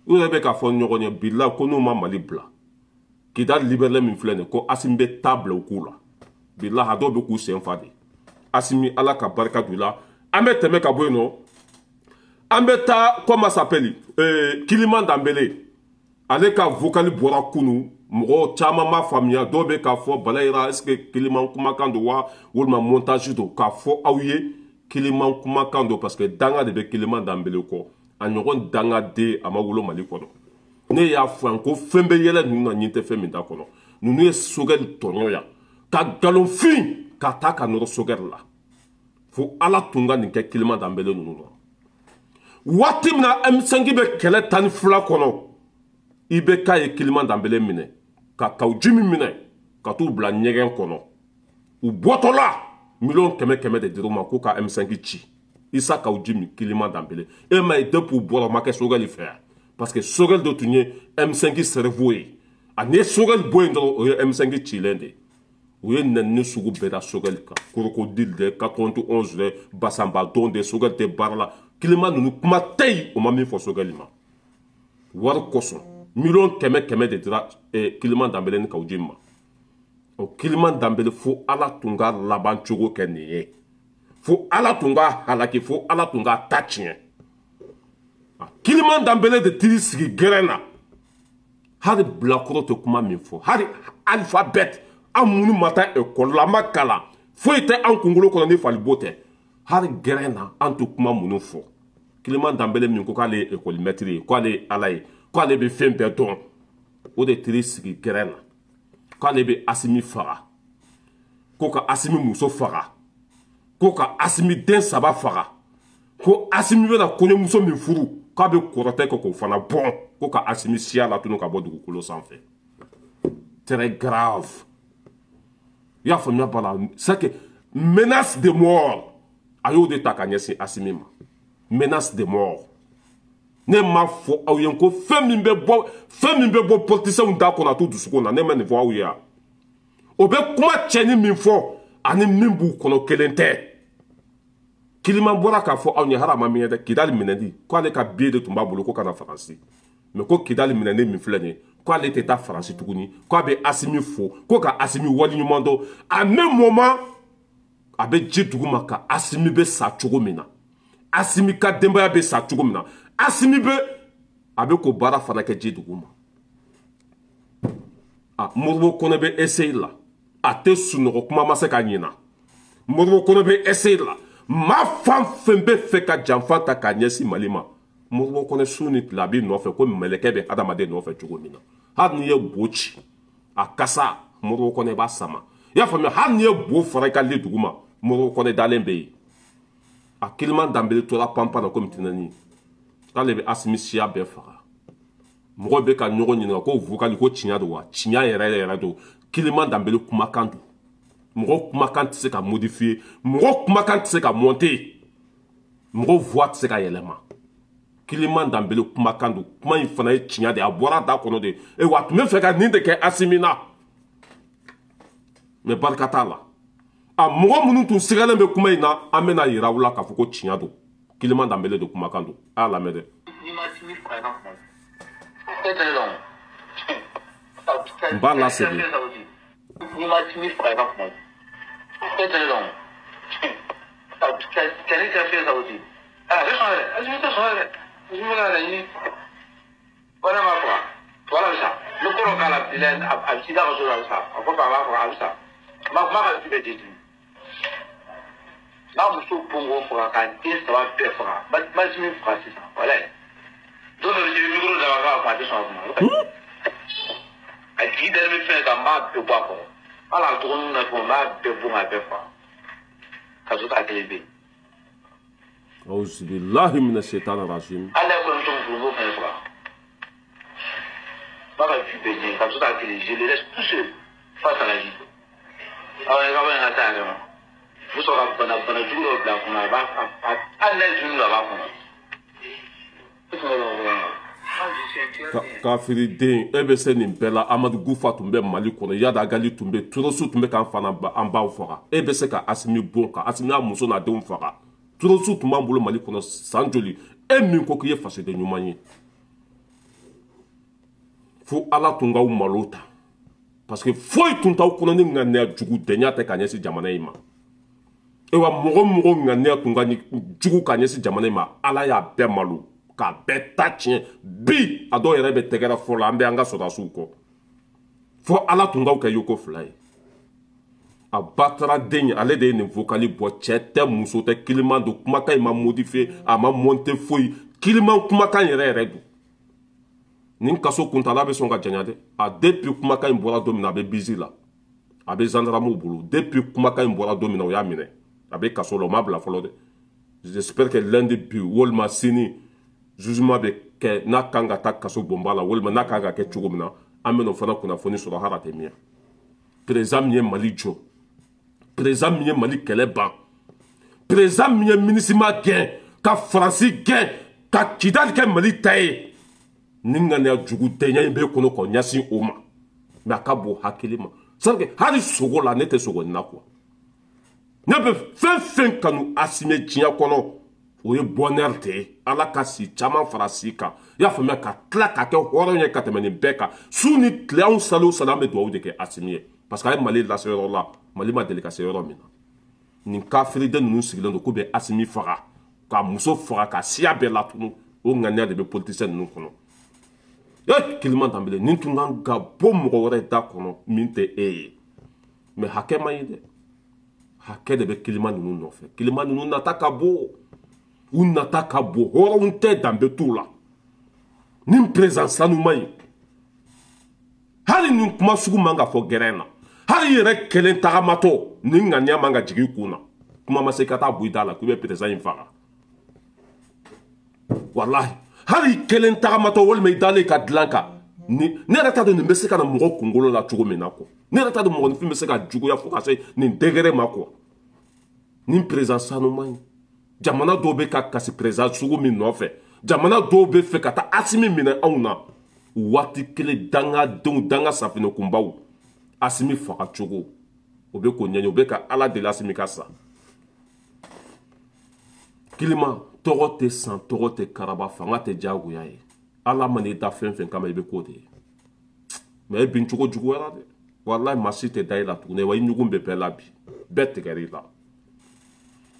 U yɛrɛ bɛ k'a fɔ ɲɔgɔn ye, bilahi, ko n'u ma Mali bila, Kidali libéré min filɛ nin ye, ko Asimi bɛ taa bila u k'u la. Bilahi, a dɔw bɛ k'u sen fa de. Asimi, Ala ka barika don i la. An bɛ tɛmɛ ka bɔ yen nɔ, an bɛ taa comment s'appelle, Kiliman Danbele, ale ka vocal bɔra kunu. Mɔgɔw caman m'a faamuya, dɔw bɛ k'a fɔ Balayira, est ce que Kiliman kumakan don wa, walima montage don? K'a fɔ aw ye, Kiliman kumakan don, parce que danga de bɛ Kiliman Danbele kɔ. A ɲɔgɔn dangaden a ma wolo Mali kɔnɔ. Ne y'a fɔ yan ko fɛn bɛ yɛlɛ ninnu na, ɲin tɛ fɛn min da kɔnɔ. Ninnu ye Sogɛli tɔɲɔ yan ka nkalonfin ka taa ka nɔrɔ Sogɛli la, fo Ala tun ka nin kɛ Kiliman Danbele ninnu na. Waati min na M5 bɛ kɛlɛ 12 kɔnɔ, IBK ye Kiliman Danbele minɛ ka Kawujimi minɛ ka t'u bila ɲɛgɛn kɔnɔ. U bɔtɔla, miliyɔn kɛmɛ kɛmɛ de dir'u ma k'u ka M5 ci. Isa Kawujimi, Kiliman Danbele, e ma ye, depuis u bɔra, u ma kɛ Sogɛli fɛ yan, parce que Sogɛli de tun ye M5 cerveau ye. A n'i ye Sogɛli bɔ yen dɔrɔn, o ye M5 cilen de ye. U ye nɛnini sugu bɛɛ da Sogɛli kan, crocodile dɛ, 91 dɛ, basanbadon de, Sogɛli tɛ baara la. Kiliman ninnu, kuma tɛ yen o ma min fɔ Sogɛli ma. Wari kosɔn, miliyɔn kɛmɛ kɛmɛ de dira Kiliman Danbele ni Kawujimi ma. O Kiliman Danbele, fo Ala tun ka laban cogo kɛ nin ye, fo Ala tun ka halaki, fo Ala tun ka ta tiɲɛ. Kiliman Danbele de t'i sigi gɛrɛn na, hali bilakoro tɛ kuma min fɔ, hali alphabet, an minnu ma taa ekɔli la, an ma kalan. Foyi tɛ an kunkolo kɔnɔ ni falibo tɛ. Hali gɛrɛn na an tɛ kuma minnu fɔ. Clément Dembélé min ko k'ale ye école maître ye, k'ale ye ala ye, k'ale bɛ fɛn bɛɛ dɔn, o de teri sigi gɛrɛn na k'ale bɛ Asimi faga, ko ka Asimi muso faga, ko ka Asimi den 3 faga, ko Asimi bɛna kɔɲɔmuso min furu k'a bɛ kɔrɔtɛ kɛ k'o fana bɔn, ko ka Asimi siya latunu ka bɔ dugukolo sanfɛ. Très grave. I y'a faamuya b'a la, c'est que menace de mort a y'o de ta ka ɲɛsin Asimi ma. Menace de mort. Ne m'a fɔ aw ye ko fɛn min bɛ bɔ politiciens da kɔnɔ a t'u dusukun na, ne ma nin fɔ aw ye yan. O bɛ kuma cɛni min fɔ ani min b'u kɔnɔ kelen tɛ. Kiliman bɔra k'a fɔ aw ye hali a ma min ye dɛ, Kidali minɛli k'ale ka billet de tun b'a bolo ko ka na Faransi, mais ko Kidali minɛli min filɛ nin ye k'ale tɛ taa Faransi tuguni, k'a bɛ Asimi fo, ko ka Asimi waleɲuman dɔn. À même moment a bɛ ji duguma ka Asimi bɛ sa cogo min na, Asimi ka denbaya bɛ sa cogo min na, Asimi bɛ a bɛ k'o baara fana kɛ ji duguma. A Modibo Kone bɛ essayer la, a tɛ sunɔgɔ kuma ma se ka ɲina. Modibo Kone bɛ essayer la, maa fan fɛn bɛ fɛ ka janfa ta k'a ɲɛsin Mali ma, Modibo Kone su ni tile a b'i nɔfɛ ko mɛlɛkɛ bɛ hadamaden nɔfɛ cogo min na. Hali n'i ye bo ci a kasa, Modibo Kone b'a sama. I y'a faamuya, hali n'i ye bo fara i ka li duguma, Modibo Kone dalen bɛ yen. A Clément Dembélé tora panpan na komi tɛnɛni k'ale bɛ Asimi siya bɛɛ faga. Mɔgɔw bɛ ka ɲɔgɔn ɲininka ko vocal ko tiɲɛ don wa? Tiɲɛ yɛrɛ yɛrɛ don. Clément Dembélé kumakan don. Mɔgɔ kumakan tɛ se ka modifier, mɔgɔ kumakan tɛ se ka monter, mɔgɔ voix tɛ se ka yɛlɛma. Clément Dembélé kumakan don. Kuma in fana ye tiɲɛ de ye, a bɔra da kɔnɔ de. E wa a tun bɛ fɛ ka nin de kɛ Asimi na, mais barika t'a la. A mɔgɔ minnu tun sigalen bɛ kuma in na, an bɛna yira u la k'a fɔ ko tiɲɛ don. Clément Dembélé de kumakan don. A y'a lamɛn dɛ. N b'a lasegin. N'a muso bongo faga k'a den 3 bɛɛ faga, Asimi faga sisan, walayi. Don dɔ bɛ se micro da la k'a tɛ sɔn a kuma. A jigi dalen bɛ fɛn kan, n b'a bɛɛ bɔ a kɔrɔ. Hali a dɔgɔninw na fɛnw, n b'a bɛɛ bon k'a bɛɛ faga. Ka sɔrɔ k'a kelen bɛ yen. Auzubillahi mina shaitani rajim. Hali n'a ye kɔɲɔmuso min furu, n b'o fɛnɛ faga. N b'a ka vie bɛɛ tiɲɛ, ka sɔrɔ k'a kelen, je le laisse tout seul face à la vie. Awɔ, i ka bɔ yen ka taa yɛrɛ ma. N bɛ sɔrɔ ka bana jugu dɔ bila a kɔnɔ, a b'a hali n'a ye dumuni don a b'a kɔnɔ. Kafiriden, e bɛ se nin bɛɛ la. Amadu Gufa tun bɛ Mali kɔnɔ, Iyad Ghali tun bɛ, terroriste tun bɛ k'an fana an baw faga. E bɛ se ka Asimi bon, ka Asimi n'a muso n'a denw faga. Terroriste tun b'an bolo Mali kɔnɔ san joli? E min ko k'i ye fasoden ɲuman ye, fo Ala tun k'aw malo ta, parce que foyi tun t'aw kɔnɔ ni ŋaniya jugu dɛnya tɛ ka ɲɛsin jamana in ma. Ewa mɔgɔ ŋaniya tun ka jugu ka ɲɛsin jamana in ma, Ala y'a bɛɛ malo k'a bɛɛ ta tiɲɛ. Bi a dɔw yɛrɛ bɛ tɛgɛrɛ fɔ la, an bɛ an ka sɔrɔdasiw kɔ. Fo Ala tun k'aw kɛ yoko fila ye. A batara den ye, ale de ye nin vocal bɔ. Cɛ tɛ, muso tɛ, Clément don. Kumakan in ma modifier, a ma monter foyi. Clément kumakan yɛrɛ yɛrɛ don. Nin kaso kuntala bɛ sɔn ka janya dɛ. A depuis kumakan in bɔra don min na, a bɛ bizi la, a bɛ gendarmew bolo. Depuis kumakan in bɔra don min na, o y'a minɛ, a bɛ kaso la, o ma bila fɔlɔ dɛ. J'espère que lundi bi walima sini jugement bɛ kɛ, n'a kan ka taa kaso bonba la walima n'a kan ka kɛ cogo min na, an bɛn'o fana kunnafoni sɔrɔ hali a tɛ miɲɛ. Président min ye Mali jɔ, président min ye Mali kɛlɛ ban, président min ye MINUSMA gɛn, ka Faransi gɛn, ka Kidali kɛ Mali ta ye, ni ŋaniya jugu dɛnya in b'e kɔnɔ k'o ɲɛsin o ma. Mais a ka bon hakili ma. C'est-à-dire que hali sogo la, ne tɛ sogo nin na quoi. Ne bɛ fɛn fɛn kanu Asimi diɲɛ kɔnɔ, o ye bonheur de ye. Ala ka si caman fara si kan. I y'a faamuya, ka tila ka kɛ hɔrɔn ye ka tɛmɛ nin bɛɛ kan. Su ni tile, anw sali o sali, an bɛ dugawu de kɛ Asimi ye, parce que a ye Mali lase yɔrɔ la, Mali ma deli ka se yɔrɔ min na. Nin kafiriden ninnu sigilen don k'u bɛ Asimi faga, ka muso faga, ka siya bɛɛ latunu. O ŋaniya de bɛ politicien ninnu kɔnɔ. E Clément Dembélé, nin tun kan ka bɔ mɔgɔ wɛrɛ da kɔnɔ min tɛ e ye. Mais hakɛ man ɲi dɛ. Hakɛ de bɛ kilima ninnu nɔfɛ. Kilima ninnu nata ka bon. U nata ka bon. Hɔrɔnw tɛ, danbe t'u la. Nin président sanuman in. Hali nin kuma sugu man ka fɔ gɛrɛn na. Hali yɛrɛ kelen tagamatɔ nin ŋaniya man ka jigin i kun na. Kuma ma se ka taa bɔ i da la k'i bɛ président in faga. Walahi. Hali kelen tagamatɔ walima i dalen ka dilan kan. Ne yɛrɛ t'a dɔn nin bɛ se ka na mɔgɔ kunkolo la cogo min na quoi. Ne yɛrɛ t'a dɔn mɔgɔninfin bɛ se ka juguya fo ka se nin degré ma quoi. Nin président sanuman in. Jamana dɔw bɛ ka kasi président sugu min nɔfɛ. Jamana dɔw bɛ fɛ ka taa Asimi minɛ anw na. Waati kelen dangadenw danga safinɛkunbaw Asimi faga cogo o bɛ k'o ɲɛɲini, o bɛ ka Ala deli Asimi ka sa. Kilima tɔgɔ tɛ san, tɔgɔ tɛ karaba, fanga tɛ diyagoya ye. Ala ma n'i da fɛn fɛn kama i bɛ k'o de ye. Mais e bin cogo juguyara dɛ. Walahi maa si tɛ da i la tuguni, wa i ɲugun bɛ bɛɛ la bi. Bɛɛ tigɛr'i la.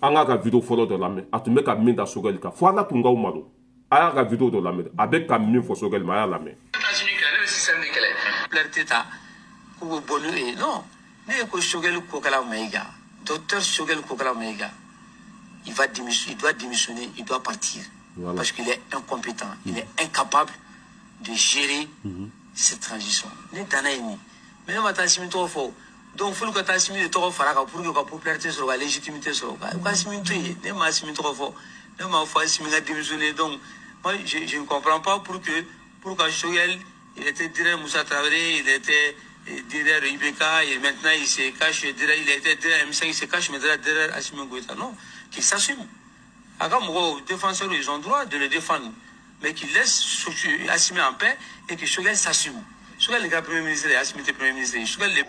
An k'a ka vidéo fɔlɔ dɔ lamɛn, a tun bɛ ka min da Sogɛli kan, fo Ala tun k'aw malo. A y'a ka vidéo dɔ lamɛn, a bɛ ka min fɔ Sogɛli ma, a y'a lamɛn. Non, ne ko Sogɛli Kokala Maïga, docteur Sogɛli Kokala Maïga, il va démissionner, il doit démissionner, il doit partir. Voilà. Parce qu'il est incompétent, il est incapable de gérer cette transition. Ne tana ye nin. Mais ne ma taa Asimi tɔgɔ fɔ. Donc f'olu ka taa Asimi de tɔgɔ fara kan pour que ka popularité sɔrɔ, ka légitimité sɔrɔ. U ka Asimi to yen. Ne ma Asimi tɔgɔ fɔ. Ne ma fɔ Asimi ka démissionner. Donc moi je ne comprends pas pour que Choguel, il était derrière Moussa Traoré, il était derrière IBK, et maintenant il se cache derrière, il était derrière M5, il se cache maintenant derrière Assimi Goïta. Non, qu'il s'assume. Agamoro, défenseurs, ils ont le droit de le défendre, mais qu'il laisse Assimi en paix et que Choguel s'assume. Choguel, le gars premier ministre, Assimi était premier ministre. Choguel, le.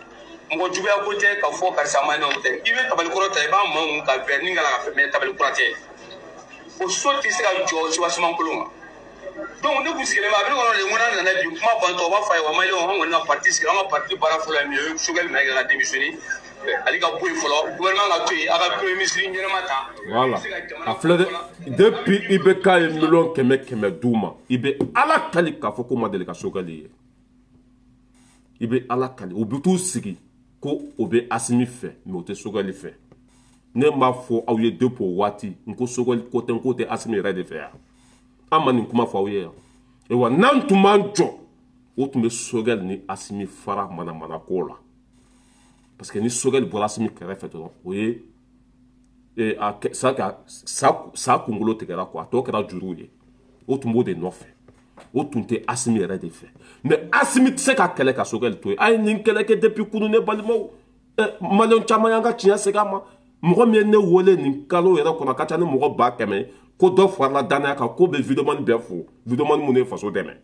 Mɔgɔ juguya ko tɛ k'a fɔ karisa maliyɛnw tɛ. I bɛ tabalikɔrɔ ta, i b'a mɔ ka vernis k'a la ka fɛn mɛ tabalikura tɛ. O so tɛ se ka jɔ soubassement kolon kan. Donc ne kun sigilen bɛ a bɛ ne kɔnɔ de, n ko n'a nana bi kuma bantɔ o b'a fɔ ayiwa maliyɛnw an kɔni ka parti sigi, an ka parti baara fɔlɔ ye min ye, o ye Choguel Maïga ka démissionner. Ale ka bɔ yen fɔlɔ, gouvernement ka to yen, a ka premier ministre ɲɛnama ta. Voilà. A filɛ dɛ, depuis IBK ye miliyɔn 100 d'u ma, i bɛ Ala kali k'a fɔ k'o ma deli ka Choguel ye. I bɛ Ala kali, u bɛ t'u sigi ko o bɛ Asimi fɛ, mais o tɛ Choguel fɛ. Ne m'a fɔ aw ye depuis o waati, n ko Choguel ko tɛ, n k'o tɛ Asimi yɛrɛ de fɛ yan. An ma nin kuma fɔ aw ye yan. Wa n'an tun b'an jɔ, o tun bɛ Choguel ni Asimi fara manamana ko la. Parce que ni Choguel bɔra Asimi kɛrɛfɛ dɔrɔn, o ye sa kunkolo tigɛra quoi, a tɔ kɛra juru ye. O tun b'o de nɔfɛ. O tun tɛ Asimi yɛrɛ de fɛ. Mais Asimi tɛ se ka kɛlɛ ka Choguel to yen. A ye nin kɛlɛ kɛ depuis kunun ne balimaw. Maliyɛn caman y'an ka tiɲɛ segin a ma. Mɔgɔ min ye ne wele nin kalo yɛrɛ kɔnɔ, a ka ca ni mɔgɔ 100,000 ye, ko dɔ farala danaya kan, ko bɛ videomani bɛɛ fo, videomani minnu ye faso dɛmɛ.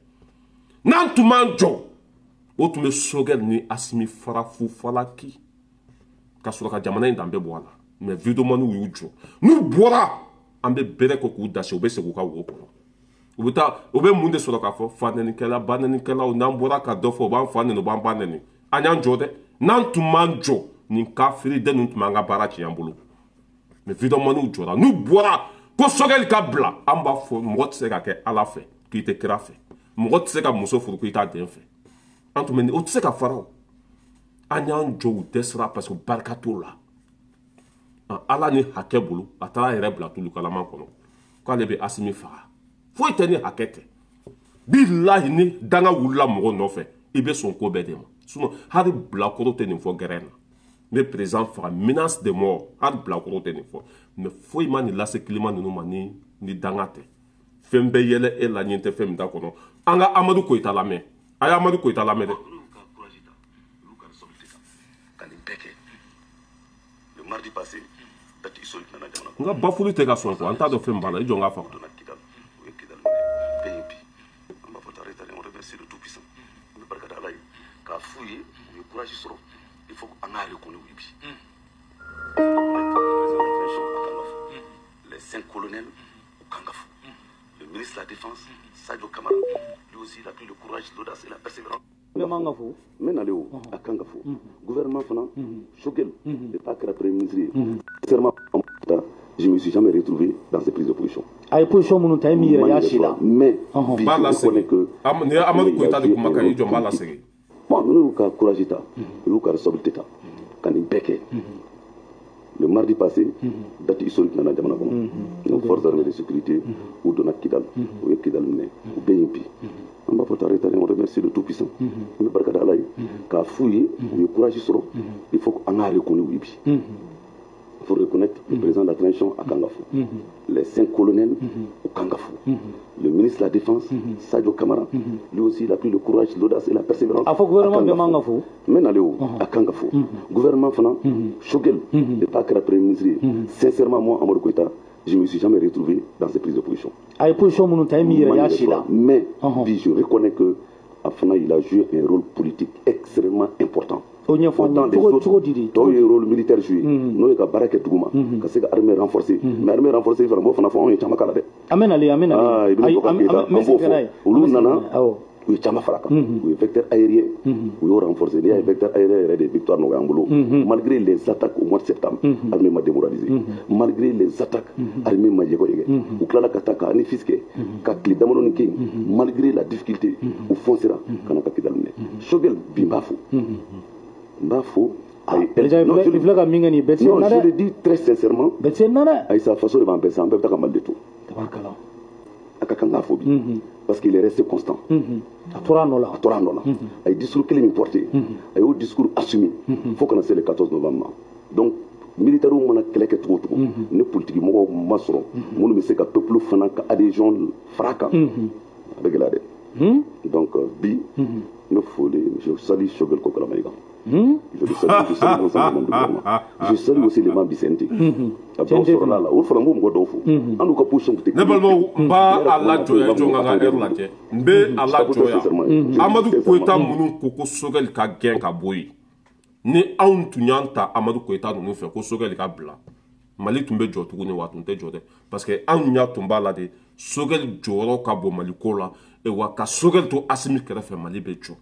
N'an tun m'an jɔ, o tun bɛ Choguel ni Asimi fara fufalaki ka sɔrɔ ka jamana in danbe bɔ a la. Mais videomaniw y'u jɔ. N'u bɔra, an bɛ bere kɛ k'u dasi, u bɛ segin u ka wo kɔnɔ. U bɛ taa, u bɛ mun de sɔrɔ k'a fɔ fa nɛnikɛla, ba nɛnikɛlaw, n'an bɔra ka dɔ fɔ, u b'an fa nɛni, u b'an ba nɛni. An y'an jɔ dɛ. N'an tun m'an jɔ, nin kafiriden ninnu tun b'an ka baara tiɲɛ an bolo. Mais videomaniw jɔra. N'u bɔra ko Choguel ka bila, an b'a fɔ mɔgɔ tɛ se ka kɛ Ala fɛ k'i tɛ kira fɛ. Mɔgɔ tɛ se ka muso furu k'i t'a den fɛ. An tun bɛ nin, o tɛ se ka fara o. An y'an jɔ, u dɛsɛra parce que barika t'o la. Ala ni hakɛ bolo, a taara a yɛrɛ bila tulukalama kɔnɔ k'ale bɛ Asimi faga. Foyi tɛ ni hakɛ tɛ. Bilahi ni danga wulila mɔgɔ nɔfɛ, i bɛ sɔn ko bɛɛ de ma. Sinon hali bilakoro tɛ nin fɔ gɛrɛn na. N bɛ président faga, menace de mort, hali bilakoro tɛ nin fɔ. Mais foyi ma nin lase kilima ninnu ma ni danga tɛ. Fɛn bɛ yɛlɛ e la, ɲɛ tɛ fɛn min t'a kɔnɔ. An ka Amadu Koyita lamɛn. A ye Amadu Koyita lamɛn dɛ. N ka bafulu tɛ ka sɔn quoi, an t'a dɔn fɛn min b'a la, i jɔ n k'a fɔ. Il faut qu'on a reconnu bi. Les 5 colonels au Kangafou. Le ministre de la Défense, Sadio Kamara, lui aussi, il a pris le courage, l'audace et la persévérance. À Kangafou. Gouvernement fana, Choguel, l'État qui premier ministre. Sincèrement, je ne me suis jamais retrouvé dans ces prises de position. A position mais je reconnais que. Bon, nous avons courage, nous avons responsabilité, quand il becque. Le mardi passé, date historique nana jamana kɔnɔ. Nos forces armées de sécurité u donna Kidal, u ye Kidal minɛ, u bɛ yen bi. An b'a fɔ tare tare, on remercie le tout puissant. An bɛ barika da Ala ye k'a f'u ye, u ye courage sɔrɔ. Il faut qu'an k'a reconnu u ye bi. Il faut reconnaître le président de la transition a kan ka fo. Les 5 colonels u kan ka fo. Le ministre de la Défense, Sadio Kamara, lui aussi il a pris le courage, l'audace et la persévérance. A fɔ gouvernement bɛɛ man ka fo. N bɛ nalen o, a kan ka fo. Gouvernement fana, Choguel, depuis a kɛra premier ministre ye, sincèrement moi, Amadou Koïta, je ne me suis jamais retrouvé dans ces prises de position. A ye position minnu ta, e min yɛrɛ y'a si la. Mais bi, je reconnais que a fana, il a joué un rôle politique extrêmement important. O ɲɛfɔ an ye cogo di de? Tɔw ye rôle militaire joué, n'o ye ka baara kɛ duguma, ka se ka armée renforcer. Mais armée renforcer fana, n b'o fana fɔ, anw ye caman k'a la dɛ. An bɛ nalen, an bɛ nalen. Ah, Ibrahim Boubacar Keïta, an b'o fɔ. Olu nana, u ye caman fara kan. U ye vecteur aérien, u y'o renforcer. N'i y'a ye vecteur aérien yɛrɛ de victoire nɔgɔya an bolo. Malgré les attaques au mois de septembre, armée ma démoralisé. Malgré les attaques, armée ma yɛgɛyɛgɛ. U tilala ka taa ka anifis kɛ, ka tile damadɔni kɛ yen. Malgré la difficulté, u foncera ka na ka Kidal minɛ. Choguel bi, n b'a fo. N b'a fo. I filɛ ka min kɛ nin bɛɛ tɛ se Non, na je dɛ. le dis très sincèrement. Bɛɛ tɛ se na dɛ. Ayi sa, faso de b'an bɛɛ sa, an bɛɛ bɛ taa ka Mali de to. Tabarikala. A ka kan k'a fɔ bi. Parce qu'il est resté constant. A tora a nɔ la. A tora a nɔ la. A ye discours kelen min porté, a y'o discours assumé fo kana se le 14 novembre ma. Donc militaires mana kɛlɛ kɛ cogo o cogo, ni politique mɔgɔw ma sɔrɔ minnu bɛ se ka peuple fana ka adhésion fara a kan, a bɛ gɛlɛya dɛ. Donc bi, n bɛ foli, je salue Choguel Kokalla Maïga. Je le salue, je salue l'ensemble des membres du gouvernement. Je salue aussi les membres du CNT. A dɔw sɔrɔla la, o fana n b'o mɔgɔ dɔw fo. An n'u ka position tɛ Ne balimaw, n b'a a lajɔ yan, jɔ n ka n ka heure lajɛ. N bɛ a lajɔ yan. Amadu Koyita minnu ko ko Choguel ka gɛn ka bɔ yen, ni anw tun y'an ta Amadu Koyita ninnu fɛ ko Choguel ka bila, Mali tun bɛ jɔ tuguni wa? A tun tɛ jɔ dɛ, parce que anw ɲa tun b'a la de, Choguel jɔyɔrɔ ka bon Mali ko la. Wa ka Choguel to Asimi kɛrɛfɛ, Mali bɛ jɔ.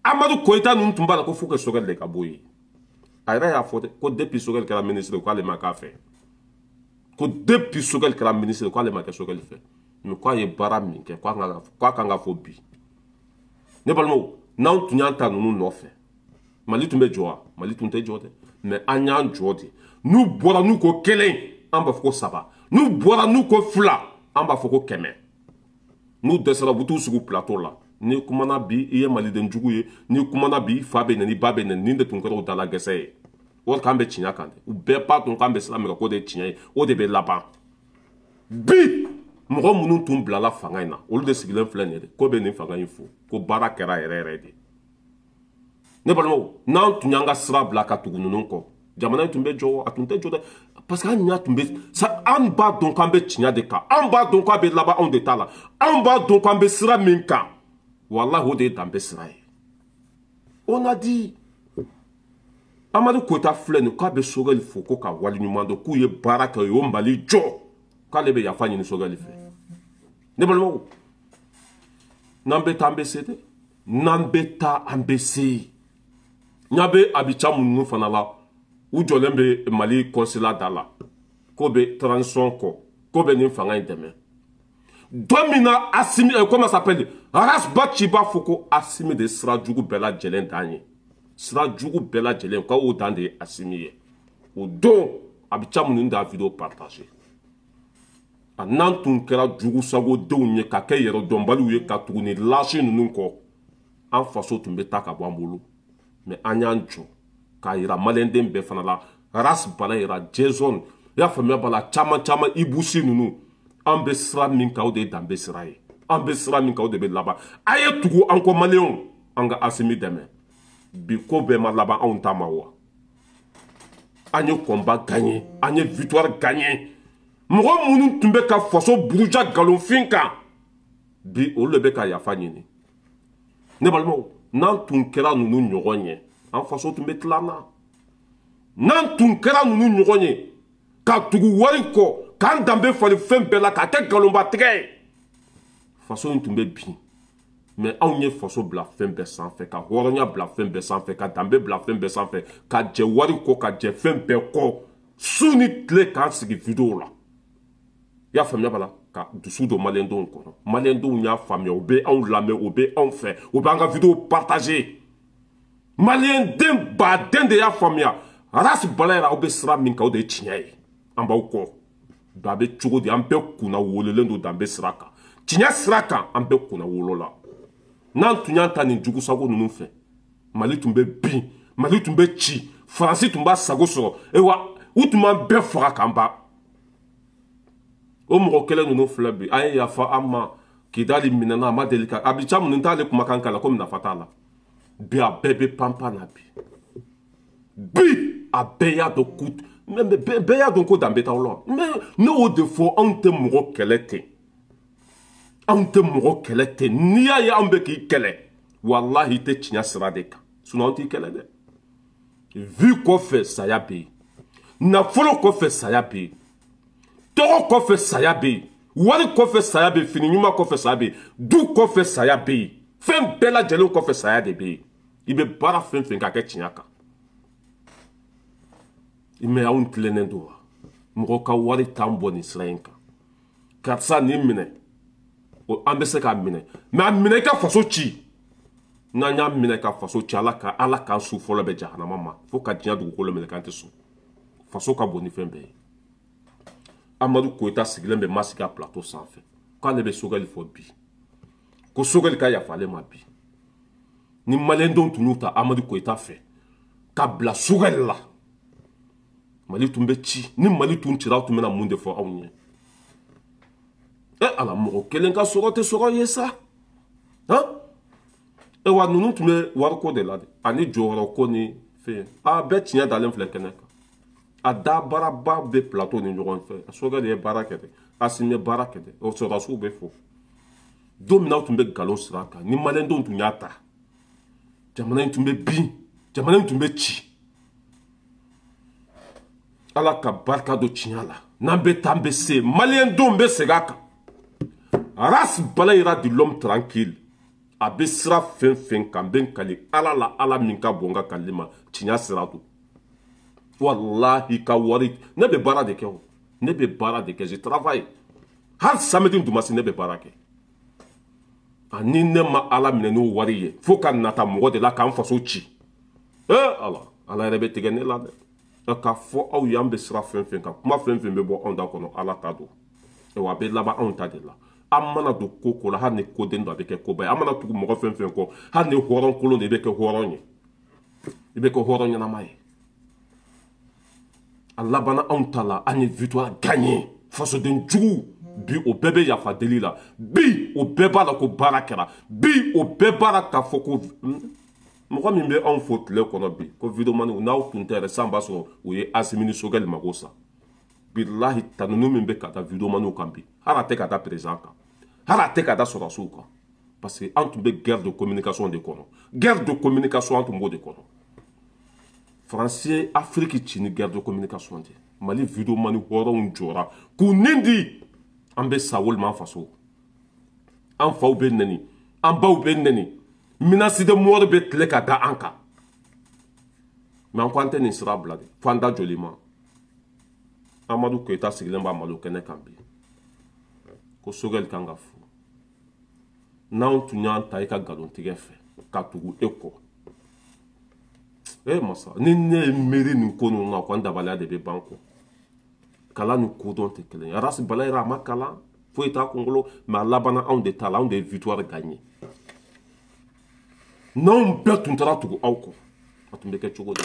Amadu Koyita ninnu tun b'a la ko fo que Choguel de ka bɔ yen. A yɛrɛ y'a fɔ dɛ ko depuis Choguel kɛra ministre, k'ale ma k'a fɛ, ko depuis Choguel kɛra ministre, k'ale ma kɛ Choguel fɛ, mais k'a ye baara min kɛ, k'a kan ka fɔ bi. Ne balimaw, n'anw tun y'an ta ninnu nɔfɛ, Mali tun bɛ jɔ wa? Mali tun tɛ jɔ dɛ. Mais an y'an jɔ de. N'u bɔra n'u ko 1, an b'a fɔ ko 3. N'u bɔra n'u ko 2, an b'a fɔ ko 100. N'u dɛsɛra, u bɛ t'u sigi plateau la. N'i kumana bi, i ye maliden jugu ye. N'i kumana bi, i fa bɛ nɛni, i ba bɛ nɛni. Nin de tun kɛra u dala gɛsɛ ye. O de k'an bɛ tiɲɛ kan dɛ. U bɛɛ b'a dɔn k'an bɛ sira min kan, k'o de ye tiɲɛ ye, o de bɛ laban. Bi mɔgɔ minnu tun bilala fanga in na, olu de sigilen filɛ nin ye dɛ, ko bɛ nin fanga in fo ko baara kɛra yɛrɛ yɛrɛ de. Ne balimaw, n'an tun y'an ka sira bila ka tugu ninnu kɔ, jamana in tun bɛ jɔ? A tun tɛ jɔ dɛ, parce que an ɲɛ tun bɛ sa. An b'a dɔn k'an bɛ tiɲɛ de kan, an b'a dɔn k'a bɛ laban anw de ta la, anw b'a dɔn k'an bɛ sira min kan, walahi, o de ye danbe sira ye. On a dit, Amadu Koyita filɛ nin, k'a bɛ Choguel fo ko ka waleɲuman dɔn, k'u ye baara kɛ, u y'o Mali jɔ, k'ale bɛ yafa ɲini Choguel fɛ. Ne balimaw, n'an bɛ taa, an bɛ se dɛ. N'an bɛ taa, an bɛ se. Ɲa bɛ Abidjan minnu fana la, u jɔlen bɛ Mali consulat da la, k'o bɛ transition kɔ, k'o bɛ nin fanga in dɛmɛ. Don min na Asimi, comment s'appelle, Ras Bath b'a fɔ ko Asimi de sira jugu bɛɛ lajɛlen dan ye, sira jugu bɛɛ lajɛlen k'o dan de ye Asimi ye, o don Abidjan minnu da vidéo partager. A n'an tun kɛra jugu sagodenw ye, ka kɛ yɛrɛdɔnbaliw ye, ka tugu ni lâche ninnu kɔ, an faso tun bɛ taa ka bɔ an bolo. Mais an y'an jɔ k'a yira maliyɛnden bɛɛ fana la. Ras Bala yira, Jason, i y'a faamuya b'a la, caman caman, Ibusi ninnu, an bɛ sira min kan, o de ye danbe sira ye. An bɛ sira min kan, o de bɛ laban. A ye tugu an kɔ, maliyɛnw, an ka Asimi dɛmɛ. Bi ko bɛɛ ma laban anw ta ma wa? An ye combat gagné, an ye victoire gagné. Mɔgɔ minnu tun bɛ ka faso buruja nkalonfin kan bi, olu de bɛ ka yafa ɲini. Ne balimaw, n'an tun kɛra ninnu ɲɔgɔn ye, an faso tun bɛ tila an na. N'an tun kɛra ninnu ɲɔgɔn ye, ka tugu wari kɔ, k'an danbe falen fɛn bɛɛ la, k'a kɛ nkalonbatigɛ ye, faso in tun bɛ bin. Mais anw ye faso bila fɛn bɛɛ sanfɛ, ka hɔrɔnya bila fɛn bɛɛ sanfɛ, ka danbe bila fɛn bɛɛ sanfɛ, ka jɛ wari kɔ, ka jɛ fɛn bɛɛ kɔ, su ni tile, k'an sigi vidéo la. I y'a faamuya b'a la, ka dusu don maliyɛndenw kɔnɔ. Maliyɛndenw y'a faamuya, u bɛ anw lamɛn, u bɛ anw fɛ, u b'an ka vidéo partager. Maliyɛnden baden de y'a faamuya. Ras Balayira aw bɛ sira min kan o de ye tiɲɛ ye an b'aw kɔ bi a bɛ cogo di an bɛɛ kunna wololen don danbe sira kan tiɲɛ sira kan an bɛɛ kunna wolo la n'an tun y'an ta nin jugusago ninnu fɛ Mali tun bɛ bin Mali tun bɛ ci Faransi tun b'a sago sɔrɔ ewa u tun b'an bɛɛ faga k'an ban o mɔgɔ kelen ninnu filɛ bi an ye yafa an ma Kidali minɛna a ma deli ka Abica minnu t'ale kumakan k'a la komi nafa t'a la bi a bɛɛ bɛ panpan na bi bi a bɛɛ y'a dɔn ko bɛɛ y'a dɔn ko danbe t'aw la mais ne y'o de fɔ anw tɛ mɔgɔ kɛlɛ ten anw tɛ mɔgɔ kɛlɛ ten n'i y'a ye anw bɛ k'i kɛlɛ walahi i tɛ tiɲɛ sira de kan sinon anw t'i kɛlɛ dɛ vie kɔfɛ saya bɛ yen nafolo kɔfɛ saya bɛ yen tɔgɔ kɔfɛ saya bɛ yen wari kɔfɛ saya bɛ yen fini ɲuman kɔfɛ saya bɛ yen du kɔfɛ saya bɛ yen fɛn bɛɛ lajɛlen kɔfɛ saya de bɛ yen i bɛ baara fɛn fɛn k'a kɛ tiɲɛ kan mɛ anw tilennen don wa mɔgɔ ka wari t'an bɔ nin sira in kan karisa nin minɛ an bɛ se k'a minɛ mɛ a minɛ i ka faso ci n'an y'a minɛ ka faso ci ala ka ala k'an su fɔlɔ bɛ jahanama ma fo ka diɲɛ dugukolo minɛ k'an tɛ sɔn faso ka bon ni fɛn bɛɛ ye Amadu Koyita sigilen bɛ Masika plateau sanfɛ k'ale bɛ Sogɛli fɔ bi ko Sogɛli ka yafa ale ma bi ni maliyɛndenw tun y'u ta Amadu Koyita fɛ ka bila Sogɛli la Mali tun bɛ ci ni Mali tun cira aw tun bɛna mun de fɔ anw ye e ala mɔgɔ kelen ka sɔrɔ tɛ sɔrɔ ye sa han ewa ninnu tun bɛ wariko de la dɛ ani jɔyɔrɔko ni fɛn a bɛɛ tiɲɛ dalen filɛ kɛnɛ kan a dabaraba bɛ plateau ni ɲɔgɔn fɛ Sogɛli ye baara kɛ dɛ Asimi ye baara kɛ dɛ o sɔrɔdasiw bɛ fo don min na aw tun bɛ nkalon sira kan ni maliyɛndenw tun y'a ta jamana in tun bɛ bin jamana in tun bɛ ci ala ka barika don tiɲɛ la n'an bɛ taa an bɛ se maliyɛndenw bɛ segin a kan Ras Balayira de l'homme tranquille a bɛ sira fɛn fɛn kan n bɛ n kali ala la ala min ka bon n ka kalili ma tiɲɛ sira don wallahi ka wari ne bɛ baara de kɛ o ne bɛ baara de kɛ je travaille hali samedi dimanche ne bɛ baara kɛ ani ne ma ala minɛ n'o wari ye fo ka nata mɔgɔ de la k'an faso ci ala ala yɛrɛ bɛ tigɛ ne la dɛ k'a fɔ aw ye an bɛ sira fɛn fɛn kan kuma fɛn fɛn bɛ bɔ anw da kɔnɔ ala ta don wa a bɛ laban anw ta de la an mana don ko ko la hali ni koden dɔ a bɛ kɛ koba ye an mana tugu mɔgɔ fɛn fɛn kɔ hali ni hɔrɔn kolon de i bɛ kɛ hɔrɔn ye i bɛ kɛ hɔrɔn ɲɛnama ye a labanna anw ta la an ye victoire gagné fasoden jugu bi o bɛɛ bɛ yafa deli la bi o bɛɛ b'a la ko baara kɛra bi o bɛɛ b'a la k'a fɔ ko mɔgɔ min bɛ anw fo tile kɔnɔ bi ko videomaniw n'aw tun tɛ yɛrɛ san b'a sɔrɔ o ye Asimi ni Sogɛli mago sa bilahi tanuni min bɛ ka taa videomaniw kan bi hali a tɛ ka taa président kan hali a tɛ ka taa sɔrɔdasiw kan parce que an tun bɛ guerre de communication de kɔnɔ guerre de communication an tun b'o de kɔnɔ Faransi ye Afiriki ci ni guerre de communication de Mali videomani hɔrɔnw jɔra k'u nin di an bɛ sa walima an faso an faw bɛ nɛni an baw bɛ nɛni menace de mort bɛ tile ka da an kan mais an ko an tɛ nin sira bila de fo an da joli ma Amadu Koyita sigilen b'a malo kɛnɛ kan bi ko Sogɛli kan ka fo n'anw tun y'an ta i ka nkalontigɛ fɛ ka tugu e kɔ masa ni ne ye miiri nin ko ninnu na ko n dabaliya de bɛ ban kɔ kalan ni kodɔn tɛ kelen ye Ras Balayira a ma kalan foyi t'a kunkolo mais a labanna anw de ta la anw de ye victoire gagné n'anw bɛɛ tun taara tugu aw kɔ a tun bɛ kɛ cogo di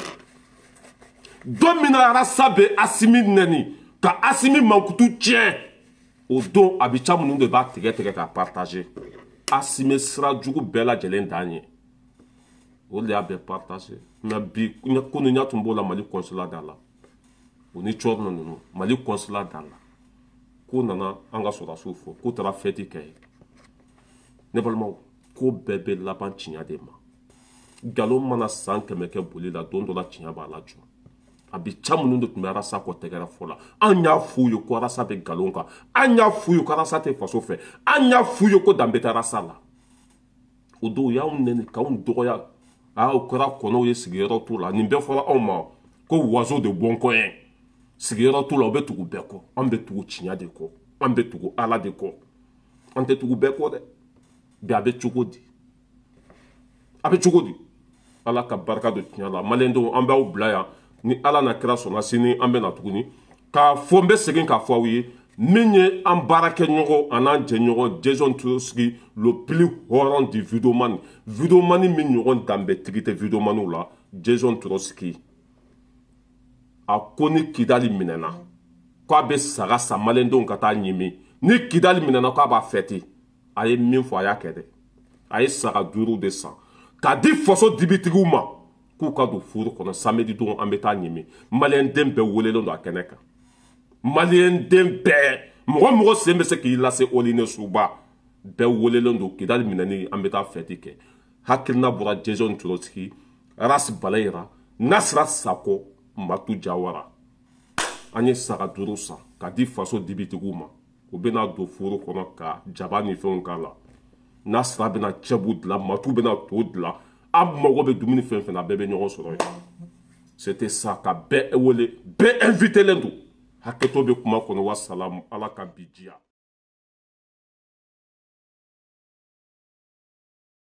don min na Arasa bɛ Asimi nɛni ka Asimi mankutu tiɲɛ o don a bɛ ca minnu de b'a tigɛ tigɛ k'a partager Asimi sira jugu bɛɛ lajɛlen dan ye o de y'a bɛɛ partager mais bi kunun ɲa tun b'o la Mali consulat da la o ni cɔrɔnɔ ninnu Mali consulat da la k'o nana an ka sɔrɔdasiw fɔ k'u taara fɛti kɛ yen ne balimaw ko bɛɛ bɛ laban tiɲɛ de ma nkalon mana san 100 kɛ boli la don dɔ la tiɲɛ b'a la jɔ a bɛ ca minnu de tun bɛ Arasa kɔ tɛgɛrɛ fɔ la an y'a f'u ye ko Arasa bɛ nkalon kan an y'a f'u ye ko Arasa tɛ faso fɛ an y'a f'u ye ko danbe tɛ Arasa la o don u y'anw nɛni k'anw dɔgɔya aa o kɛra kɔnɔw ye sigiyɔrɔ t'u la nin bɛɛ fɔra anw ma ko oiseau de bon coin sigiyɔrɔ t'u la u bɛ tugu bɛɛ kɔ an bɛ tugu tiɲɛ de kɔ an bɛ tugu ala de kɔ an tɛ tugu bɛɛ kɔ dɛ bi a bɛ cogo di a bɛ cogo di ala ka barika don tiɲɛ la maliyɛndenw an b'aw bila yan Ni Ala na kira sɔnna, sini an bɛ na tuguni k'a fɔ. N bɛ segin k'a fɔ aw ye, min ye an baarakɛɲɔgɔn an'an jɛɲɔgɔn Jason Trotsky, le plus hɔrɔn du videoman, videoman min ɲɔgɔn danbetigi tɛ videomaniw la, Jason Trotsky, a ko ni Kidali minɛna, k'a bɛ saga san, maliyɛndenw ka taa ɲimi. Ni Kidali minɛna, k'a b'a fêter. A ye min fɔ, a y'a kɛ dɛ. A ye saga 5 de san k'a di faso dibitigiw ma k'u ka don furu kɔnɔ. Samedi don, an bɛ taa ɲimi. Maliyɛnden bɛɛ welelen don a kɛnɛ kan. Maliyɛnden bɛɛ, mɔgɔ mɔgɔ sen bɛ se k'i lase Oline Suba, bɛɛ welelen don. Kidali minɛni, an bɛ taa fête kɛ. Hakilina bɔra Jason Trotsky, Ras Balayira, Nasira Sako, Matu Jawara. An ye saga 5 san ka di faso dibitigiw ma. U bɛna don furu kɔnɔ ka jaba ni fɛnw k'a la. Nasira bɛna cɛbu dilan, Matu bɛna to dilan. An mago bɛ dumuni fɛn fɛn na, bɛɛ bɛ ɲɔgɔn sɔrɔ yen. C'était ça, ka bɛɛ wele, bɛɛ invité len don. Hakɛto bɛ kuma kɔnɔ. Wasalamu, Ala ka bi diya.